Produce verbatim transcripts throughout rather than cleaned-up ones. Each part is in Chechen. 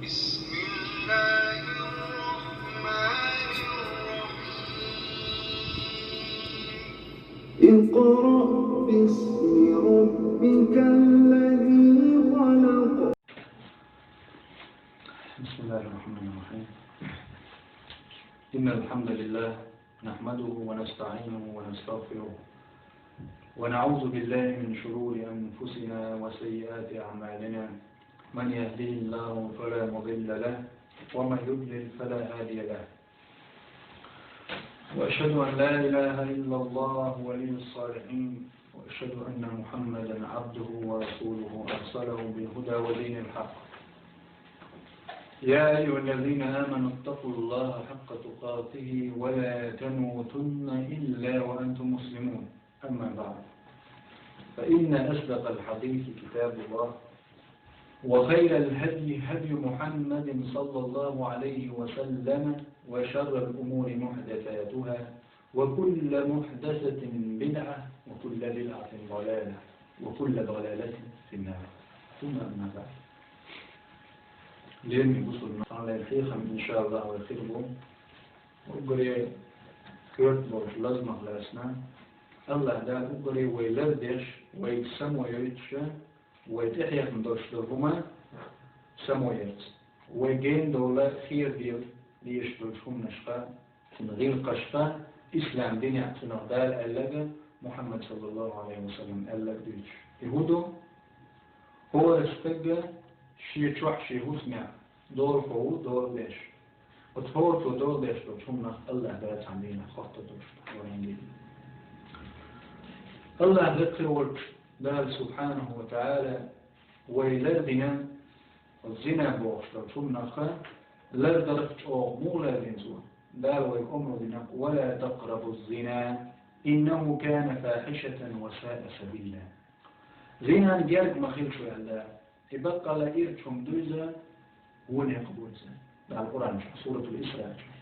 بسم الله الرحمن الرحيم. اقرأ باسم ربك الذي خلق. بسم الله الرحمن الرحيم. إن الحمد لله نحمده ونستعينه ونستغفره، ونعوذ بالله من شرور أنفسنا وسيئات أعمالنا. من يهده الله فلا مضل له، ومن يضلل فلا هادي له. وأشهد أن لا إله إلا الله ولي الصالحين، وأشهد أن محمدا عبده ورسوله أرسله بالهدى ودين الحق. يا أيها الذين آمنوا اتقوا الله حق تقاته ولا تموتن إلا وأنتم مسلمون. أما بعد، فإن أصدق الحديث كتاب الله، وخير الهدي هدي محمد صلى الله عليه وسلم، وشر الأمور محدثاتها، وكل محدثة بدعة، وكل بدعة ضلالة، وكل ضلالة في النار. ثم أما بعد. Лерни бусурман лер хехам, иншаллах, вай хирбу. Угре кёрт болуш лазмах ласна. Аллах Дала угре вай лардеш, вай самоевича, вай тӀехьехна долуш долу хӀума самоерца. Вай гена долу хер дела дезаш долчу хӀуманашка, цуьнан гӀиллакхашка, ислам динехь цунах Дала аьлларг, Мухьаммад саллаллаху Ӏалайхи ва саллам аьлларг дуьйцуш. И хӀун ду? ХӀора стага шен чохь, шен хӀусамехь долахь ву долу деш. Оцу хӀора цо долу деш долчу хӀуманах Аллах Дала цхьана дийнахь хоттур долуш ду. Аллах лекха волчу Дала субхьанаху ва таӀала вай лардина, оцу зина бохуш долчу хӀуманах лардарх чӀогӀа муха лардина цо? Дала вайга омра дина: «Ва ла такърабу зина, иннаху кана фахьишатан ва саа сабила». Зинан герга ма хила шу аьлла. И баккъалла ирча хӀума ду иза, вон некъ бу иза. Дала Къуръан чохь, Суратул Исра чохь.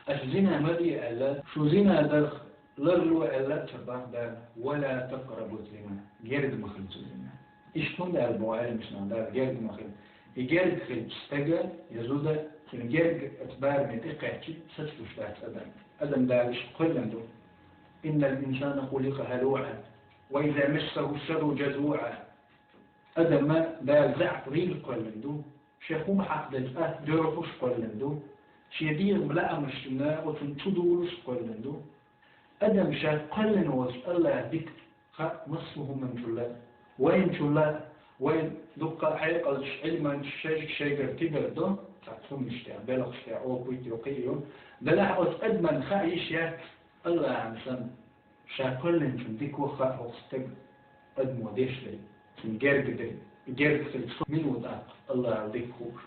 Аша зина ма де аьлла, шу зина дарх ларло аьлла ца боху Дала, «Ва ла такърабу зина», герга ма хила цу зина. Иштта хӀунда аьлла боху Ӏеламнаха Дала герга ма хила? И герга хилча стага, я зуда, цуьнан герга оцу бараме тӀе кхаьчча, сацалуш дац адам. Адам Дала иштта кхоьллина ду: «Иннал инсана хуликъа халуӀа, ва иза массаху шарру жазуӀа». Адамна Дала заьӀап гӀийла кхоьллина ду, шен хӀума хьакхаделча тӀе доьлхуш кхоьллина ду, шен дегӀан лаамашна оцунна чу дулуш кхоьллина ду. Адам ша кхоьллина волчу Аллаха дика хаа массо а хӀуманчул а, вайначул а, вайн дуккха а хьекъалчаш, Ӏилманчаш шайга-шайгара тидар до, цхьацца хӀуманаш тӀехь, белхаш тӀехь, оха вуьйту, кхин а ю. Делахь оцу адамна хаа йиш яц, Аллахьан санна, ша кхоьллинчун дика хаа хӀокху стага, адамо деш дерг, цунна герга дерг, герга хилча, мила ву тӀаккха Аллахьал дика хууш?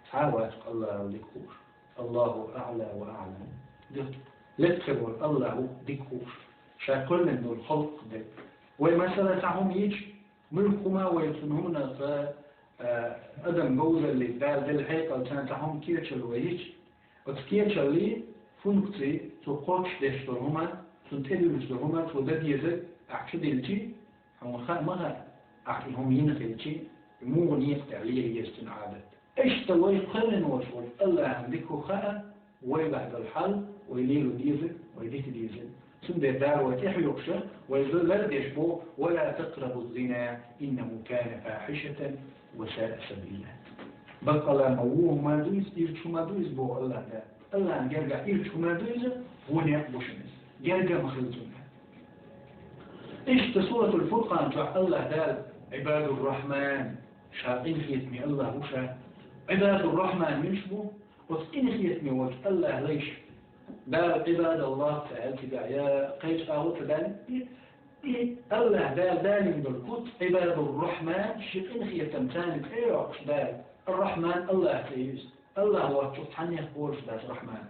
Цхьа а вац Аллахьал дика хууш. Аллаху аӀла ва аӀлам. Дика, лекха волу Аллах ву дика хууш, ша кхоьллина долу халкъ дерг. Вай, масала, цхьа хӀума йича, муьлхха хӀума вай цунна хӀуманах, а, адам говзаллица Дала делла хьекъал царна цхьа хӀума кечалла вай йича, оцу кечаллин функци, цо кхочушдеш долу хӀума, цунна тӀедуьллуш долу хӀума, цо дан дезарг ахь чу дилчи, хьуна хаа ма хаьа, ахь и хӀума йина хилчи, муха некъа тӀехь лела еза цуьнан Ӏадат. Иштта вай кхоьллина волуш волчу Аллахьан дика хаа, вай бахьа долу хьал, вай лело дезарг, вай дита дезарг. Цундела Дала вай тӀехьоьхуш, вай лардеш боху: «Ва ла такърабу зина, иннаху кана фахьишатан ва саа сабила». Баккъалла ма вон хӀума ду иза, ирча хӀума ду иза боху Аллах Дала. Аллахьан гергахь ирча хӀума ду иза, вон некъ бу шуна иза. Герга ма хила цунна. Иштта Суратул Фуркъан чохь Аллах Дала Ӏибадур-Рахьман, ша къинхетаме Аллах ву ша. Ӏибадур-Рахьман муьлш бу? Оцу къинхетаме волчу Аллахьан лайш. Дала Ӏибадаллах ца аьлла цигахь, я кхечу агӀор ца даьлла, и, и Аллах Дала далийна долу куц, Ӏибадур-Рахьман, шен къинхетам царна тӀе а йоккхуш Дала, Ар-Рахьман Аллах цӀе ю иза. Аллах воцчух цхьаннех болуш дац Рахьман.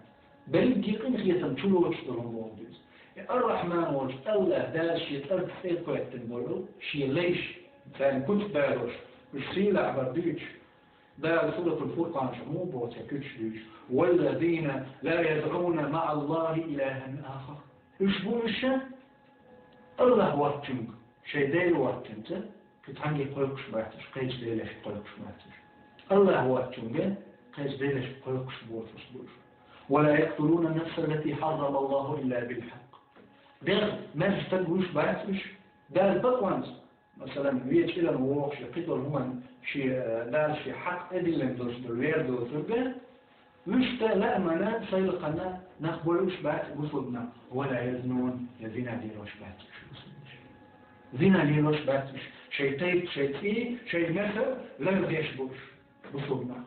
Берриге къинхетам чулоцуш долу хӀума боху иза. И Ар-Рахьман волчу Аллах Дала шен цӀарца тӀе а кхоьттина болу шен лайш, царна куц далош, уьш сийлахь бар дуьйцуш, Дала Суратул Фуркъан чу муха боху цхьа куьчаш дуьйцуш: «Валлазина ла ядӀуна маӀаллахи илахӀан ахар». Уьш бу уьш, Аллах воцчуьнга, шайн Дела воцчуьнца, кхин цхьаьнгге кхойкхуш бац уьш, кхечу делешка кхойкхуш бац уьш. Аллах воцчуьнга кхечу делашка кхойкхуш боцурш бу уьш. «ولا يقتلون النفس التي حرم الله إلا بالحق». ДегӀ, маьрша стаг луш бац уьш, Дала бакъонца, масалан, вен кӀиранна вогӀуш я кхидолу хӀуманна шен, э, Дала шен хьакъ тӀедиллина долуш долу вер доцург, вуьшта лаамана, сайлакхана нах бойуш бац бусулба нах, «ولا يزنون», я зина лелош бац уьш бусулба нах. Зина лелош бац уьш, шайн тайпа, шайн цӀий, шайн мехар лардеш бу уьш бусулба нах.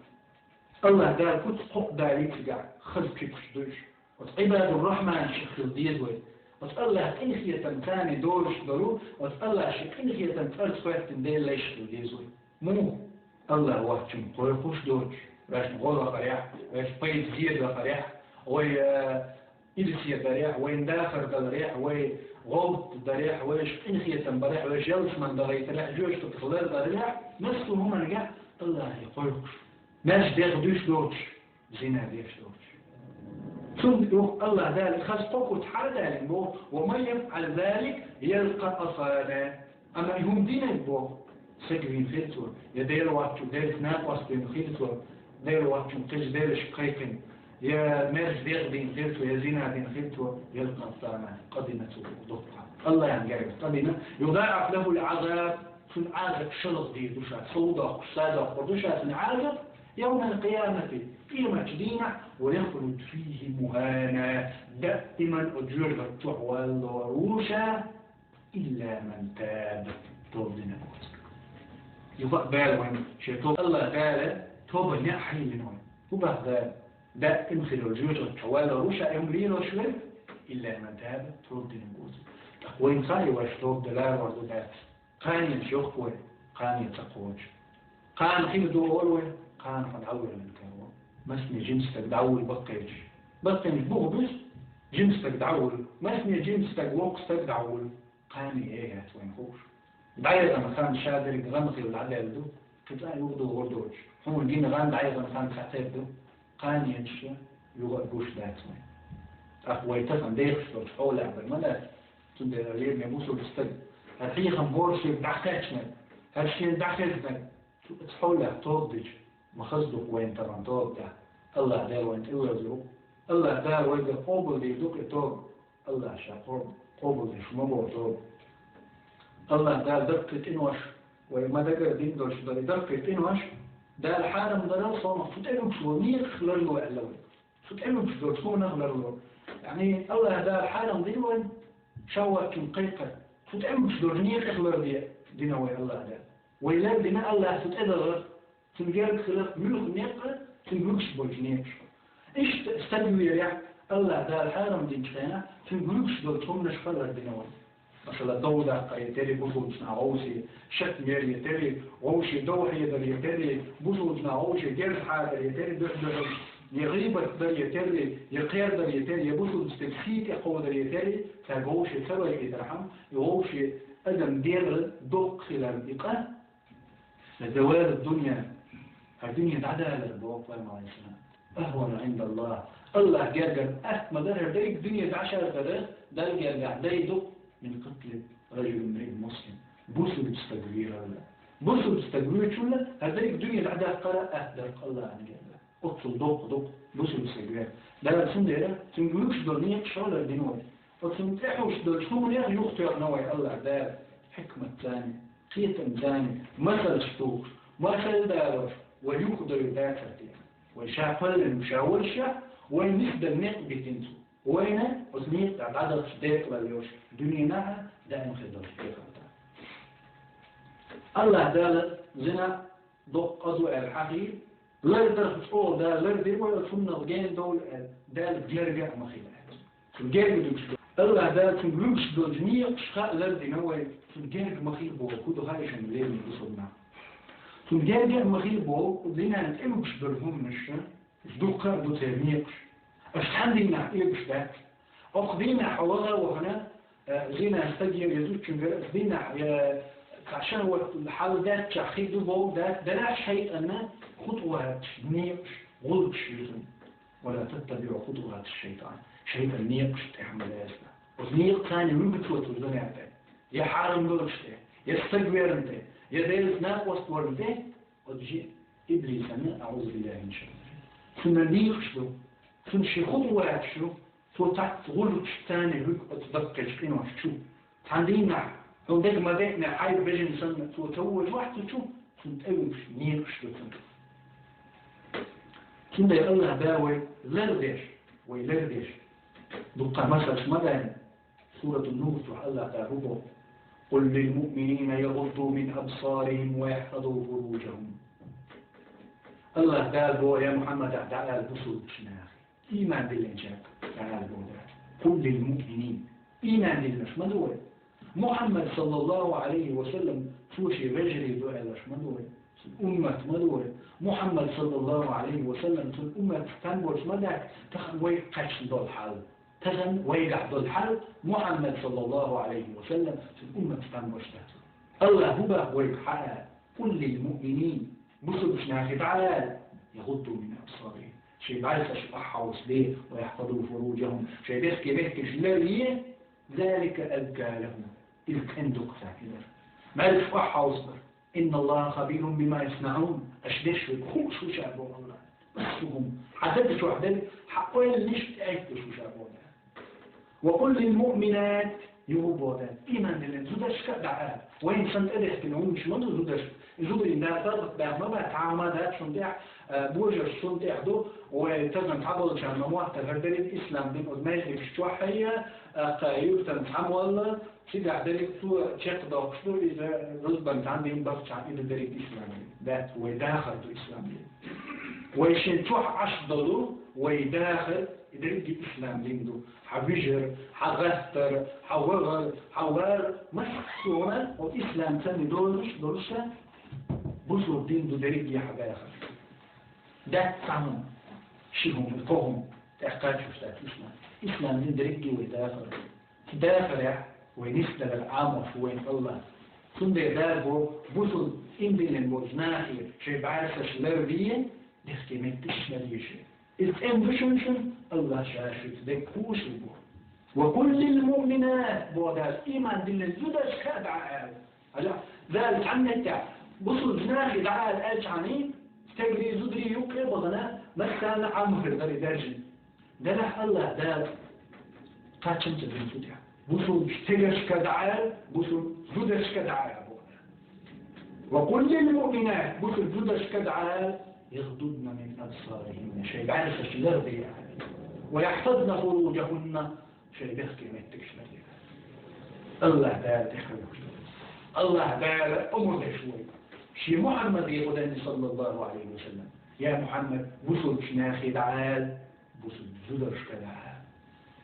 АллахӀ Дала куц кхокъ далийта цигахь хаза куьйгаш ду уьш. Оцу Ӏибадур-Рахьманашах хила деза вай. Оцу АллахӀан къинхетам царна долуш долу, оцу АллахӀан шен къинхетам цӀарца хоьттина Делан лайш хила деза вай. Муха? АллахӀ воцчунна кхойкхуш доцуш, вайшна гӀо лахарехь, вайшна пайда зен дахарехь, вай, э, ирсе дарехь, вайна дахар даларехь, вай гӀовтта дарехь, вайша къинхетам барехь, вайша ялсамани дахийтарехь, жоьжахатех лардарехь, массо а хӀуманехь АллахӀе кхойкхуш. Маьрша дегӀ дуьйш доцуш, зина деш доцуш. Цунна юха АллахӀ Дала хаза кхо куц хьаладаьллина боху: «ومن يفعل ذلك يلق أثاما». Амма и хӀума динарг боху, стаг вийна хила цо, я Дела воцчу, Делаца накъост вина хила цо, Дела воцчунна кхечу делашка кхайкхина, я маьрша дегӀ дина хила цо, я зина дина хила цо, «يلق أثاما», къа дина цо дуккха. АллахӀан гергара къа дина, «يضاعف له العذاب», цунна Ӏазап шалха дийр ду ша, сов доккхуш, сов доккхур ду ша цунна Ӏазап, «يوم القيامة», къематчу дийнахь, «ويخلد فيه مهانا», даиман оцу жоьжахати чохь валлалур ву ша, «إلا من تاب», тоба динарг воцург. Юха а баьлла вайн шен тоба, АллахӀ Дала тоба неӀ хьайиллина вайн. ХӀун боху Дала? Даим хир йолу жоьжахати чохь валлалур ву ша, и хӀума лелош верг, «إلا من تاب», тоба динарг воцург. ТӀаккха вайна хаьа, вайша тоба дан ларор ду дац. Кханенаш йохку вай, кхане ца кхочу. Кхана хир ду олу вай, кхана хьо дӀавоьллина каро. Масане жима стаг дӀавуллу баккхийчу. Баккхийнаш буха буьсу, жима стаг дӀавуллу. Масане жима стаг воккха стаг дӀавуллу. Кхане яц вайна хууш. ДӀаяхана хан ша дерг гӀан хилла дӀадаьлла ду. Кхин цкъа а юхадогӀур доцуш. Хьуна гина гӀан дӀаяхана хан схьатера ду. Кханенаш юха а гуш дац вайн. ТӀаккха вай тахана дехаш долчу хьолехь бен ма дац. Цундела лераме бусулба стаг, хӀара хьехам хӀора шега дӀакхаьчнарг, хӀара шена дӀахезнарг, цу хьолехь тоба дича, ма хаза ду-кх вайна тахана тоба дахь. АллахӀ Дала вайна тӀевоьрзур ву. АллахӀ Дала вайгара къобалдийр ду-кх и тоба. АллахӀа ша къо-, къобалдеш ма боху тоба. АллахӀ Дала даккхий къинош, вай ма дагара дина долуш дара, и даккхий къинош, Дала хьарам дарал, сонах цу тӀе луьгуш волу некъаш ларло аьлла вай. Цу тӀе луьгуш долчу хӀуманах ларло. Яъни, АллахӀ Дала хьарам дина вайн, ша воцчунна кхайкхар. Цу тӀе луьгуш долчу некъах ларде дина вай АллахӀ Дала. Вай лардина АллахӀа цу тӀе дахар, цуьнан герга хилар муьлха некъ а, цуьнга луьгуш болчу некъаш. Иштта стаг верехь, АллахӀ Дала хьарам динчу хенахь, цуьнга луьгуш долчу хӀуманашха лардина вай. Масала, дов даккхар я терра бусулбачу наха вовшийн, шатмер я терра, вовшийн дов хьедар я терра, бусулбачу наха вовшийн герз хьадар я терра, дуьхь-дуьхьал, я гӀийбат дар я терра, я кхердар я терра, я бусулба стеган сий тӀекховдар я терра, цаьрга вовшийн ца вайийтархьама, и вовшийн адам дегӀан доккха хиларна и къа, «لزوال الدنيا», хӀара дуьне дӀадалар боху пайхамар, «أهون عند الله». АллахӀ гергара атта ма дара хӀара дерриг дуьне дӀашардар, Далла гергахь дай ду, «من قتل رجل امرئ مسلم». Бусулба стаг вийралла. Бусулба стаг вуьйчулла, хӀара дерриг дуьне дӀадаккхар атта дара АллахӀан гергахь. Оццул доккха ду-кх бусулба стаг вер. Дала цундела цуьнга луьгуш долу некъаш лардина вай. Оцунна тӀехьуш долчу хӀуманех юхатоьхна вай АллахӀ Дала хьикматца, кхетамца, масалш тухуш, масал далош, вай юхадевр дацара те. Вай ша кхоьллина, ша воллушехь, вай нисдан некъ битина цо. Вайна оцу некъа тӀехь дӀадахча декъалалла йолуш дуьненахь а, даим хир долчу эхартахь. АллахӀ Дала зина доккха къа ду аьлла хьахийра, лардарх чӀогӀа Дала лардира вай, оцунах гена довла аьлла, Далла герга а ма хила аьлла. Цу герга луьгуш ду. АллахӀ Дала цуьнга луьгуш долчу некъашха а лардина вай, цу герга ма хила боху хӀун ду хаьий шуна, лераме бусулба нах? Цу герга а ма хила боху зинан тӀе луьгуш долу хӀуманаш, дуккха а ду церан некъаш. Аша цхьана дийнахь оьгуш дац. Окху дийнахь хьо ваха а вахана, э, зина стагера я зудчуьнгара, дийнахь, э, цхьа шахӀват хьал даьччахь хир ду боху дац, делахь шайтӀанна хутӀаватташ, некъаш, гӀуллакхаш ю цуьнан. «ولا تتبعوا خطوات الشيطان». ШайтӀан некъаш тӀехь ма деза. Оцу некъаца вуьгу цо цу дуьнен тӀе. Я хьарам долчу тӀе, я стаг верна тӀе, я Делаца накъост варна тӀе, оцу жи-, иблисана, аӀузу биллахӀи мин шаррихӀи. Цуьнан некъаш ду, цуьнан шен хутӀ ваьчаш ю, цо цхьацца гӀуллакхаш царна хӀуьг оцу даккхийчу къиношна чу. Цхьана дийнахь, хьуна дага ма деъна, хьайба бежана санна, цо ца вожавахь цу чу, цунна тӀе а вуьгуш, некъаш ду цунна. Цундела Аллах Дала вай лардеш, вай лардеш. Дуккха масалш ма даьлла. Суратун-Нур чохь Аллах Дала хӀун боху: «قل للمؤمنين يغضوا من أبصارهم ويحفظوا فروجهم». Аллах Дала боху, я Мухьаммад, ахь дӀаала бусулбачу нахе, ийман диллинчаьрга дӀаала боху Дала. «قل للمؤمنين». Ийман диллинарш ма ду вай. Мухьаммад, саллаллаху Ӏалайхи ва саллам, цо шен вежарий ду аьлларш ма ду вай. Цуьнан уммат ма ду вай. Мухьаммад, саллаллаху Ӏалайхи ва саллам, цуьнан умматах стам болуш ма дац, тахана вайга кхаьчна долу хьал. Тахана вайгахь долу хьал, Мухьаммад, саллаллаху Ӏалайхи ва саллам, цуьнан умматах стам болуш дац. Аллах хӀун боху вайга хьаала: «قل للمؤمنين», бусулбачу нахе дӀаала, «يغضوا من أبصارهم», шайн бӀаьрсаш охьахьовсаде, «ويحفظوا فروجهم», шайн бехке меттигаш ларъе, «ذلك أزكى لهم», иза кӀен ду-кх царна, и дар. БӀаьрсаш охьахьовсабар. «إن الله خبير بما يصنعون». Аша деш верг хууш ву ша боху Аллах. Массо а хӀума. Хьан даг чохь дерг, хьан ойланаш тӀеэцна шу ша боху Дала. «وقل للمؤمنات», юха боху Дала, ийман диллина зударшка а дӀаала. Вайна санна тӀедехкина хӀуманаш ма ду зударшка. И зударийн дакъа баьхна ма бац, тхьамма дац шуна тӀехь, а, божарш шуна тӀехь ду, вай тахана цхьаболчарна ма моттара хӀара дерриг ислам дин, оцу маьждигаш чохь а, а, кху юьртана цхьа молла, цигахь дерриг цо чекхдоккхуш ду, иза рузбан цхьаьна дин бахчахь, и ду дерриг ислам дин. Дац, вай дахар ду ислам дин. Вай шен чохь Ӏаш долу, вай дахар, и дерриге ислам дин ду. Хьан вижар, хьан гӀаттар, хьан вахар, хьан вар, массо а хӀума, оцу ислам санна долуш, долуша, бусулба дин ду дерриге хьан дахар. Дац цхьа хӀума, ши хӀума, кхо хӀума, тӀекхаччалц дац ислам. Ислам дин дерриге вай дахар ду. Дахарехь вай нисдалар Ӏамош ву вайна Аллах. Цундела Дала боху, бусулба ийман диллина болчу нахе шайн бӀаьрсаш лардийе, дехке меттигаш лардийе шайн. Иза цӀена ду шуна, шуна, Аллах ша шуьца дерг кхуьуш ву боху. «وقل للمؤمنات», боху Дала, ийман диллина зударшка а дӀаала. Хьажа, Дала цхьана меттехь, бусулба нахе дӀаала аьлчахьана, стегарий, зударий юккъе а бахана, массарна а Ӏамхир дара и даьржина. Делахь Аллах Дала кхаччалц дина цу тӀехь. Бусулба стегаршка дӀаала, бусулба зударшка дӀаала боху Дала. «وقل للمؤمنات», бусулба зударшка дӀаала, «يغضضن من أبصارهن», шайн бӀаьрсаш лардийа. «ويحفظن فروجهن», шайн бехке меттигаш лардийа. Аллах Дала тӀехь хьоьхуш ду. Аллах Дала омра деш ву вайга. Шен Мухьаммаде гӀо денна, саллаллаху Ӏалайхи ва саллам. Я Мухьаммад, бусулбачу нахе дӀаала, бусулба зударшка дӀаала.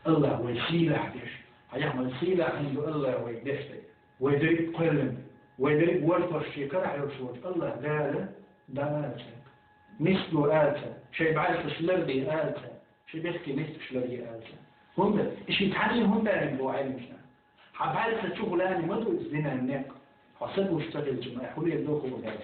Аллах вай сийлахь деш. Хьан яхмал сийлахь хӀума ду Аллах вай деш дерг. Вай дерриг кхоьллина. Вай дерриг ворхӀ шен карахь йолуш волчу Аллах Дала дӀаала цаьрга. Нисдо ала цаьрга. Шайн бӀаьрсаш лардийа ала цаьрга. Шайн бехке меттигаш ларъе ала цаьрга. ХӀунда? И шен цхьанне хӀунда аьлла боху Ӏилманчаша? Хьан бӀаьрса чухула ма ду иза зинан некъ. Хьо са гуш ца хилча ма, хьуле дохо ву дац.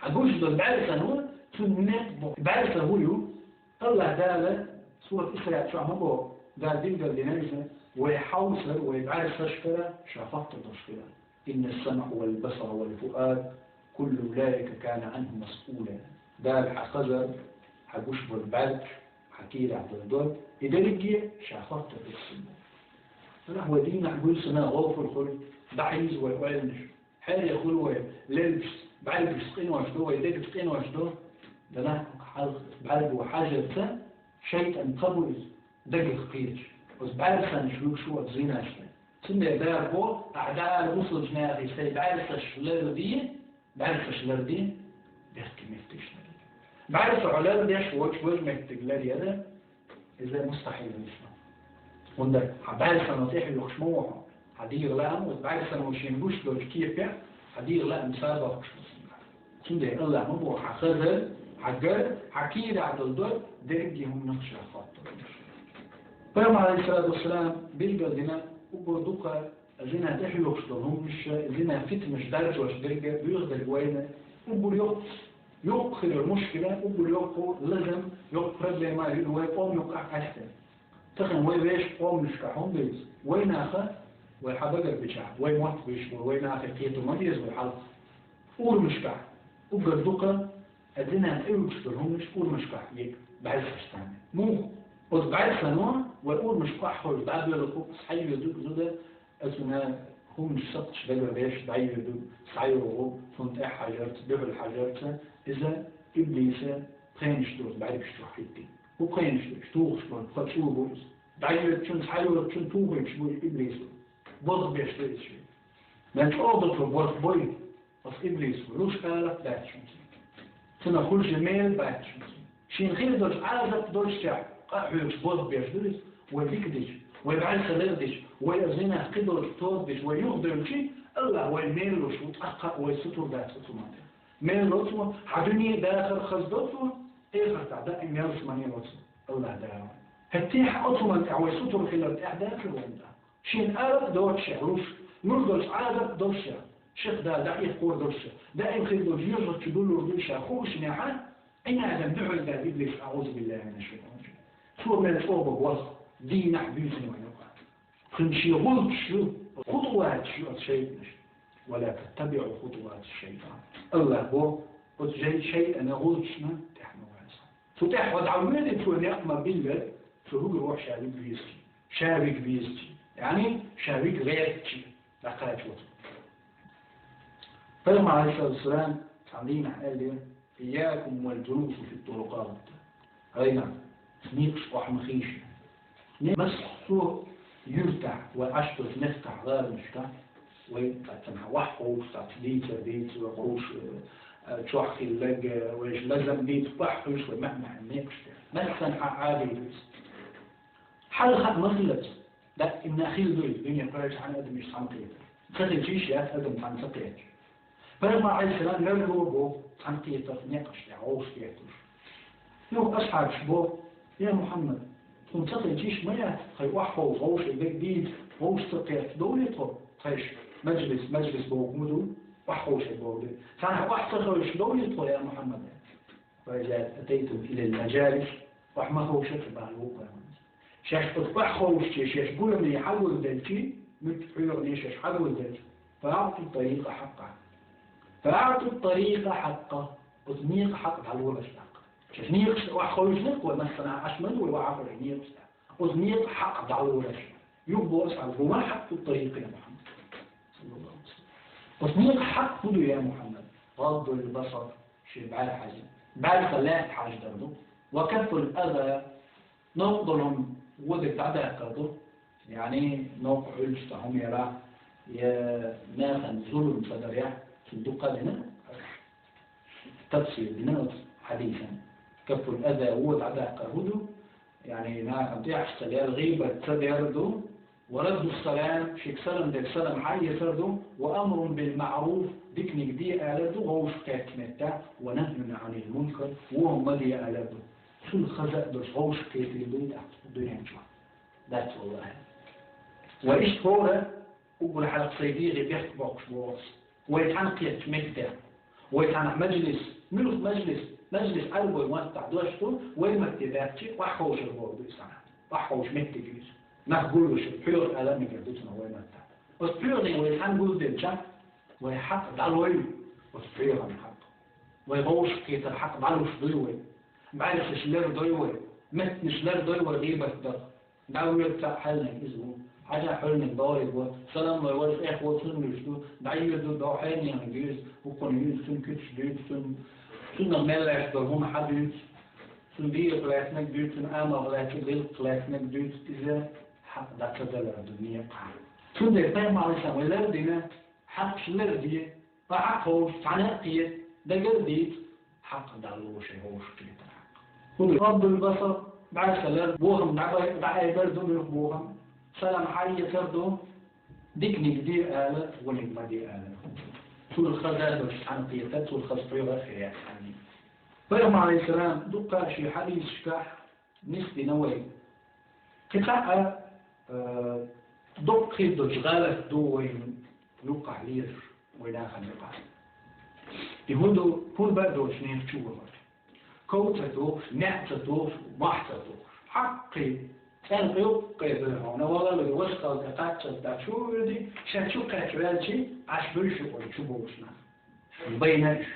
Хьан гуш долу бӀаьрса ву, цуьнан некъ бу. БӀаьрса хӀун ю? Аллах Дала сурат Исраъ чохь ма боху, Дала билгал дина иза, вай хьовсар, вай бӀаьрсашкара ша хоттур долуш хилар. «إن السمع والبصر والفؤاد كل أولئك كان عنه مسؤولا». Дала хьан хазар, хьан гуш болу бӀаьргаш, хьан кийрахь долу дог, и дерриге ша хоттур ду цунна. Делахь вай дийнахь буьйсанна гӀовгӀа хуьлу, дӀахьийза вай ойланаш. Хьере хуьлу вай лелгаш, бӀаьргаш къинош ду, вай дегаш къинош ду. Делахь хьан бӀаьрго хьажарца шайтӀан кхаъ бу иза, дагах кхеташ. Оцу бӀаьрсанаш вуьгуш ву оцу зинашна. Цундела Дала боху, ахьа дӀаала бусулба нахе сайн бӀаьрсаш ларде, бӀаьрсаш ларде, бехке меттигаш ларде. БӀаьрса хьо лардеш воцуш, важа меттиг ларъяр, иза мустахьил ду. ХӀунда хьан бӀаьрсано тӀехьа юхуш ма ву хьо. Хьан дегӀан лаам, оцу бӀаьрсано шен гуш долчу кепехь, хьан дегӀан лаам сабахуш ду. Цундела Аллах ма боху, хьан хазар, хьан гар, хьан кийрахь долу дог, дерриге хӀуманах ша хоттур ду. Пайхамар, алейхиссалату вассалам, билгал дина, уггар дукха зина тӀехьоьхуш долу хӀуманаш, зина фитнаш даржош дерриге а буьйху дерг вайна, уггар йоккха, йоккха хилар мушкила, уггар йоккха лазам, йоккха проблема ю вай къоман юккъахь къаьстина. Тахана вай вешан къоманашкахь хӀунда ду иза? Вай наха, вай хьан багара бичахь, вай мотт буьйш бу, вай нахе кхето ма деза вай хьалха. Урамашкахь уггар дукха Зина тӀеуьйтуш долу хӀуманаш урамашкахь йига бӀаьрсаш царна. Муха? Оцу бӀаьрсано вай урамашка къахьоьжуш дӀадоьлху, хьайоьду зуда, оцунна хӀуманаш сакхташ дагардеш, дӀайоьду, схьайогӀу, цунна тӀаьхьа хьажарца, дуьхьал хьажарца, иза иблиса пхенаш доцу бӀаьргаш чохь хӀиттина. ХӀун пхенаш доцу, тухуш болу пха чӀу бу иза. ДӀайоьдучун, схьайоьдучун тухуьйтуш бу иблисо. Болх беш ду иза шен. Мел чӀогӀа долчо болх бой, оцу иблисо, луш алапа дац шуна цуьнан. Цунах хуьлуш мел бац шуна цуьнан. Шена хир долчу Ӏазап долччехь къа а хьоьгуш болх беш ду иза, вай дика дича, вай бӀаьрса лер дича, вай а зинах кхидолчу тоба дича, вай юхадевлчи, АллахӀ вай мел луш ву, тӀаккха а вай сутур дац оцу хӀуманна тӀехь. Мел ло цо, хьан дуьне а дахар хаза до цо, эхартахь даим ялсамане ло цо, АллахӀ Дала. ХӀетте а оцу хӀуманна тӀехь вай сутур хилар тӀехь дацара вайна тӀаккха. Шена алапа доцуш ша луш, луш долчу Ӏазап долуш ша, шех Дала дӀаихкхор долуш ша, даим хир долчу жоьжахати чу дуллур ду ша хуушинехьа, Ӏинадам дуьхьал даьлла иблис, аӀузу биллахӀи мина шшайтӀани рражим. Цо мел чӀогӀа боху, дийнахь буьйсина вайн юкъахь. Цуьнан шен гӀулчаш ю, хутӀуваташ ю оцу шайтӀанаш. Ва ла таттабиӀу хутӀувати шшайтӀан. АллахӀа боху, оцу жай шайтӀана гӀулчашна тӀаьхьа ма ваца. Цу тӀехь хьо дӀавоьдий, цо некъ ма-биллара, цо хӀугар вахь ша вига везачи, ша вига везачи, яъни ша вига гӀертачи дӀакхачо цо. Пайхамар, Ӏалайхиссалату вассалам, цхьана дийнахь аьллера: «Ийякум вал джулуса фит турукъат». Айна, некъаш охьа ма хийша. Не массо а юьртахь, вай Ӏаш долчу мехкахь, гӀаланашкахь, вай цхьацца охьаховшу, цхьацца дийцар дийца, вай ховш, э, чохь хилларг, э, вайша лазам бийца, охьахуьйсу вай маьӀ-маьӀӀеран некъаш тӀе. Массанхьа Ӏадийта иза. Хьалха а ма хиллалц, даимна хилла ду иза, дуьне кхоьллинчу хенахь адамаш цхьаьна кхетар. Ца хилча йиш яц адам цхьаьна ца кхеташ. Пайхамар, Ӏалайхиссалам, ларло боху цхьаьна кхетарх некъаш тӀехь, вовшах кхеташ. Юха асхьабаш боху: «Я Мухьаммад, тхуна ца хилча йиш ма яц, тхайн охьаховшу вовшийн берг дийца, вовшах ца кхетча довлий тхо, тхайша маджлис, маджлис бохург ма ду, охьаховшу бохург ду. Царна охьа ца ховшуш довлий тхо, я Мухьаммад?» «Ва иза атайтум илал маджалис», охьа ма ховша ца бахьа ву пайхамар. Шаьш оцу охьаховшуче шаьш гуламе хьагулделчи, муьлхха хьоьгане шаьш хьагулделчи, «фаъту тарикъа хьакъкъахӀ». «Фаъту тарикъа хьакъкъахӀ». Оцу некъан хьакъ дӀалолаш тӀаккха. Шаьш некъаш охьаховшуш ма ду вай, массанхьа Ӏаш ма ду вай, охьахуьлу некъаш тӀаккха. Оцу некъан хьакъ дӀалолаш. Юха боху асхьабаша: «Ва ма хьакъу тарикъи, я Мухьаммад?» Саллаллаху алейхи ва саллям. Оцу некъан хьакъ хӀун ду, я Мухьаммад? «ГӀаддул басар», шен бӀаьрса хьажа. БӀаьрса лаьтта хьажа дар ду. «Ва каффул аза», новкъа долу хӀума вон дерг дӀадаккхар ду. Яъни, новкъа Ӏуьллуш цхьа хӀума ялахь, я нахана зулам ца дарехь, цуьнан дуккха а дина, тафсир дина оцу хьадисан. «Каффул аза», вон дӀадаккхар хӀун ду? Яъни, нахана тӀехьашха ца лер, гӀийбат ца дер ду. «Ва раддус салам», шега салам дерг салам хьаэцар ду. «Ва амрун бил маъруф», диканиг де алар ду, вовшах кхеттачу меттехь. «Ва нахьюн Ӏанил мункар», вон хӀума ма де алар ду. Цунна хаза а долуш, вовшах кхетийла ду и тӀаккха дуьнен чохь. Дац, валлахӀи. Ва иштта хӀора, уггар хьалха сайн дегӀе бехк боккхуш боху ас. Вай цхьаьна кхеттачу меттехь, вай цхьаьна маджлис, муьлха маджлис, маджлис Ӏарбойн маттахь дош ду, вай матте баьхчи, охьаховшар бохург ду иза цхьаьна. Охьаховшу меттиг ю иза. Нах гуллуш, пхьоьгӀа ала мегар ду цунах вай маттахь. Оцу пхьоьгӀане вай цхьаьна гулделчахь, вай хьакъ дӀалой, оцу пхьоьгӀан хьакъ. Вай вовшах кхетар хьакъ дӀалуш дуй вай. БӀаьрсаш лер дой вай, меттанаш лер дой вай гӀийбат дар. ДӀавоьду цхьаъ хьаьлниг иза ву. Хьажахь хьоьлниг догӀийла ву. Салам лой вайша, эхь ву, цунна луьйш ду. ДӀайоьду, дӀо хьенехан дуьйцу, хӀокхунна юьйцу, цуьнан куьцаш дуьйцу, цунна, цунах мел лаьцна долу хӀума хьадуьйцу, цунна дегӀах лаьцнарг дуьйцу, цунна амалх лаьцнарг, гӀиллакхах лаьцнарг дуьйцу, иза хьакъ дӀа ца далар ду некъахь. Цундела Пайхамар, Ӏалайхиссалам, вай лар дина, хьакъаш лар де, Ткъа хьакъ ховш, цхьаьна а кхета, дагар а дийца, хьакъ дӀалуш, вовшах кхетар хьакъ. ХӀун ду? ГӀаддул басар, бӀаьрса лар, бохам дӀабай-, дӀаайбар ду, муьлха бохам, салам хьаэцар ду, диканиг де алар, вониг ма де алар. Цунах хаза долуш цхьаьна кхетар, цунах хаза пхьоьгӀар хир яц цхьанне. Пайхамар, Ӏалайхиссалам, дуккха а шен хьадисашкахь нисдина вай. Кхин цхьаъ а, э, доккха хир долчу гӀалат ду вайна юккъахь лелаш, вай нахана юкъахь. И хӀун ду, хӀун бан а доцуш нехан чу вахар. Ков ца тухуш, маьӀ ца тухуш, мохь ца тухуш. Хьаккхий, цӀена къуьйкъе бевлла хьуна, валлахӀи, ваша халкъе кхаччалц дӀа чу а вуьйди, ша чу кхаьчча ваьлчи, Ӏаш буьйш ю вай чу бовлуш нах. Шуна байна уьш,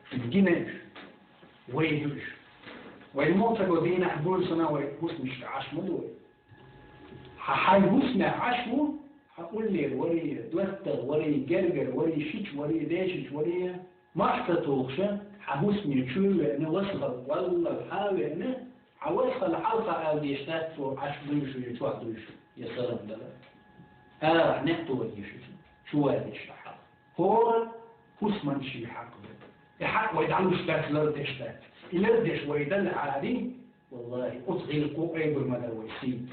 шуна гина уьш. Вай ду уж. Вай мо ца го дийнахь буьйсанна вай хӀусамашка Ӏаш ма ду вай. Хьан, хьайн хӀусамехь Ӏаш ву, хьан уллера варий, доттагӀа варий, гергара варий, шича варий, дешича варий, мохь ца тухуш, хьан хӀусаме чу веана, васхала, валлал хьан веана, хьан васхала хьалха аьлла деш дац цо, Ӏаш дуй шу, я чохь дуй шу, я салам дала. Арахь некъ тоха дезаш шу, чу ван дезаш хьалха. ХӀора хӀусаман шен хьакъ ду. И хьакъ вай дӀалуш дац, лардеш дац. И лардеш вай далахьарий, валлахӀи, оцу гӀиллакхо айбур ма дара вай сий.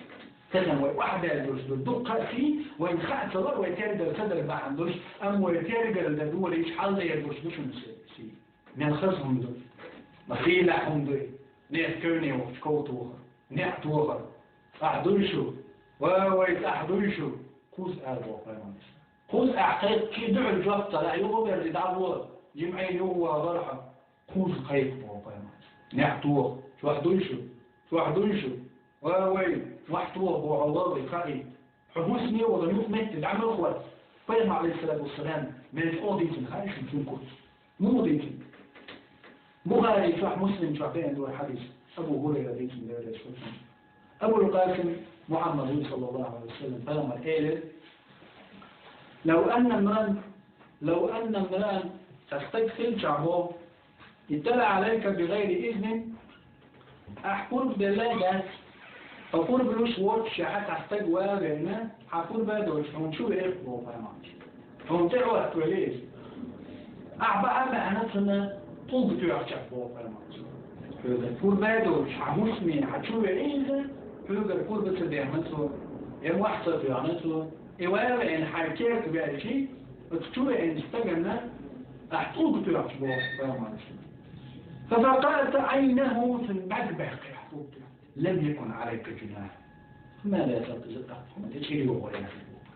Тахана вай охьадаьлла долуш ду дуккха а сий, вайна хаа ца ло, вай тергал ца дар бахьана долуш, амма вай тергал дан долийча хьалдер долуш ду шуна сий. Мел хаза хӀума ду, ма хийла хӀума ду, нехан кевне вахча ков тохар, неӀ тохар. ЦӀахь дуй шу? Ва вай, цӀахь дуй шу? Кхузза ала боху пайхамарс. Кхузза ахь кхайкхича дуьхьал жоп ца лаьа, юха берзий дӀагӀо, жимӀийн юха вагӀар хьо. Кхузза кхайкха боху пайхамарс. НеӀ тоха, чохь дуй шу? Чохь дуй шу? Ва вай, мохь тоха боху вай, хаий. Хьо хӀусаме а вала, юха метта дӀа ма хӀотту. Пайхамар, Ӏалайхиссалату вассалам, мел чӀогӀа дийцина хаьий шуна цуьнан куц? Муха дийцина? Бухари чохь, Муслим чохь деана ду хьадис. Абу ХӀурайра дийцина, Дела реза хуьлда цунна. Абул-Къасим Мухьаммад ву, саллаллаху Ӏалайхи ва саллам, пайхамар элира: «Лав анна мран, лав анна мран», цхьа стаг хилчахь боху, «иттала Ӏалайка би гӀайри изнин», ахь пурба делла а дац, ткъа пурба луш воццушехь цхьа стаг ван а веана, хьан пурба а доцуш, хьуна чу веара боху пайхамарс. Хьуна тӀе а хӀоттавелла иза. Ахь бахьа а баьхна, цунна тӀулг тоьхча боху пайхамарс. Хьоьгара пурба а доцуш, хьан хӀусаме хьан чу веана иза, хьоьгара пурба ца дехна цо, я мохь ца тоьхна цо, и ван а веана хьайн керта ваьлча, оцу чу веанчу стаганна ахь тӀулг тоьхча боху пайхамарс. «Фа факъаъта Ӏайнаху», цуьнан бӀаьрг баьккхи ахь тӀулг тоьхча. «Лам якун Ӏалайка жунахь». Ма лаьцна иза тӀаккха, хӀума тӀе чӀир йогӀур яц боху.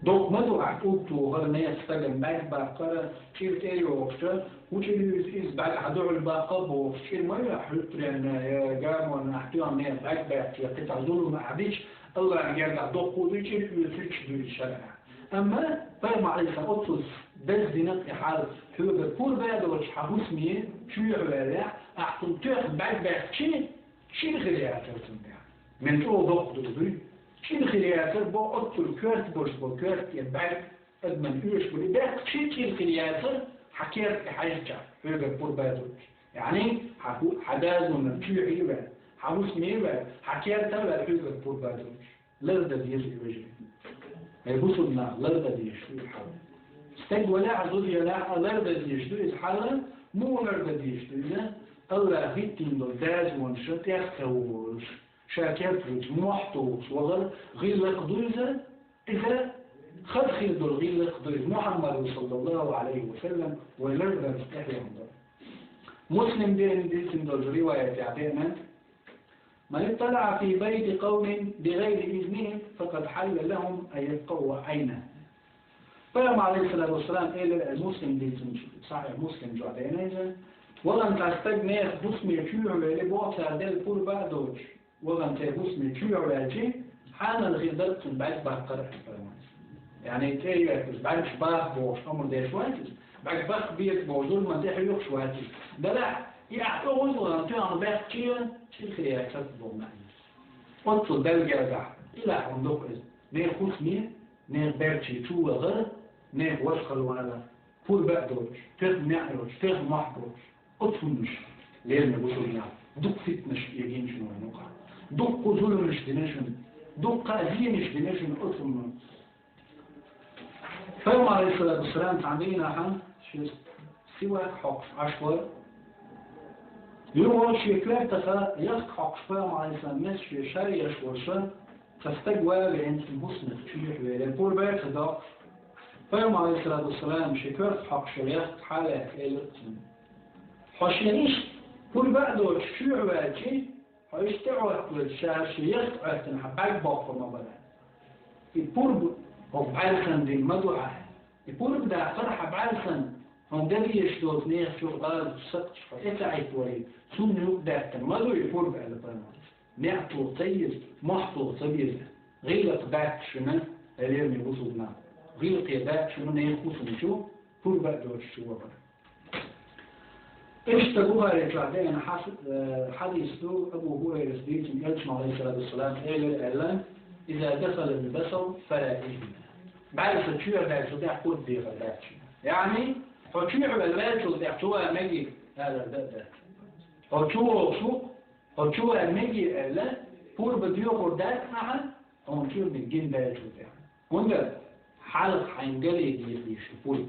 Доккха ма ду ахь тӀулг тохар, нехан стагана бӀаьрг баккхар, чӀир тӀе а йогӀуш, хӀун чӀир ю иза, иза бӀаьрг хьан дуьхьал баккха а бохуш, чӀир ма ю ахь хьуьттаренна, я гамонна ахь тоьхна нехан бӀаьрг баьккхича, я кхин цхьа зулам ахь дича, АллахӀан гергахь доккха а ду и чӀир, оьцуьйтуш ду иза шарӀа. Амма пайхамар Ӏалайхиссалам оццул даза дина и хьал, хьоьгара пурба а доцуш хьан хӀусаме чу ваьллехь, ахь цунна тоьхна бӀаьрг баьккхича, чӀир хир яцара цунна тӀехь. Мел чӀогӀа доккха ду дуй? ЧӀир хир яцара боху оццул коьрта болуш болу коьрта тӀера бӀаьрг, адаман оьшуш болу и баьккхича чӀир хир яцара, хьан керта тӀе хьаьжча, хьоьгара пурба а доцуш. Яъни, хьан хӀу-, хьан дазонан чоьхьа а ваьлла, хьан хӀусаме а ваьлла, хьан керта а ваьлла, хьоьгара пурба а доцуш. Лардан деза и, вежарий. Ай, бусулба нах, лардан дезаш ду и хьал. Стаг валахь а, зуда ялахь а, лардан дезаш ду иза хьал, муха лардан дезаш ду иза, АллахӀа хӀиттийна долу дазонаш тӀех ца волуш, ша кертахь вуьйцу мохь тухуш вахар гӀиллакх ду иза, иза хаза хир долу гӀиллакх ду иза, Мухьаммад, саллаллаху Ӏалайхи ва саллам, вай ларданца тӀехь веана долу. Муслим дийцина долчу риваятехь деана: «Ман итталаӀа фи байти къавмин би гӀайри изнихим, факъад хьалла лахум ан яфкъаӀу Ӏайнаху». Пайхамар, Ӏалайхиссалату вассалам, элира, Муслим дийцинчу, Сахьихь Муслим чохь деана иза: «Валан цхьа стаг нехан хӀусаме чоьхьа вели, боху, цара делла пурба а доцуш, валан церан хӀусаме чоьхьа ваьлча, хьанал хир дара цуьнан бӀаьрг баккхар», аьлла пайхамарс. Яъни, тӀе а йоьттуш, бӀаьргаш баккха бохуш амр деш вац иза, бӀаьрг баккха беза бохуш зуламан тӀе хьоьхуш вац иза. Делахь, и ахь тӀе гӀур валан тоьхна баьккхича, чӀир хир яцара боху маьӀна. Оццул Далла гергахь, къилахь хӀума ду-кх иза. Нехан хӀусаме, нехан баьрче чу вахар, нехан васхала валар, пурба а доцуш, тоьхна неӀ йоцуш, тоьхна мохь боцуш. Оцу хӀуманаш, лераме бусулба нах, дукха фитнаш эгийна шуна вайн юкъахь. Дуккха зуламаш дина шуна, дуккха а зенаш дина шуна оцу хӀуманаш. Пайхамар, Ӏалайхиссалату вассалам, цхьана дийнахь шен сивак хьокхуш Ӏаш вара. Юха шен коьртах яхка хьокхуш, Пайхамар, Ӏалайхиссалам, массо шен шаре еш волуша, цхьа стаг ван а веана, цуьнан хӀусамех чоьхьа велира, пурба а ца доккхуш. Пайхамар, Ӏалайхиссалату вассалам, шен коьртах хьокхуш йолу яхка хьалаэцна элира цуьнга: «Хьо шен иштта пурба а доцуш чоьхьа ваьлча, хьо иштта тӀе Ӏоттавелча, ша шен яхка Ӏоьттина хьан бӀаьрг боккхур ма бара. И пурба хӀокху бӀаьрсан дина ма ду хьан. И пурба даккхар хьан бӀаьрсан, хьуна де дезаш долчу нехан чуьра гӀазачу сакхташ хьо тӀе ца Ӏиттавалийта, цунна юкъадаьккхина ма ду и пурба», аьлла пайхамарс. НеӀ тоха ца еза, мохь тоха ца беза. ГӀиллакх дац шуна, лераме бусулба нах, гӀиллакхе дац шуна нехан хӀусам чу пурба а доцуш чу вахар. Иштта Бухари чохь деана хьас-, э, хьадис ду, Абу Хурайрас дийцина, Элчано, алейхиссалату вассалам, элира аьлла: «Иза дахала аль-басар, фала исма». БӀаьрса чоьхьа даьллачул тӀаьхьа пурба дехар дац шуна. Яъни, хьо чоьхьа ваьлла ваьллачул тӀаьхьа чу ван мегий аьлла дан дац. Хьо чу вогӀуш ву, хьо чу ван мегий аьлла, пурба доьхур дац ахьа, хьуна чу мегина даьллачул тӀаьхьа. ХӀунда хьалха хьайна гали дийхадийша пурба.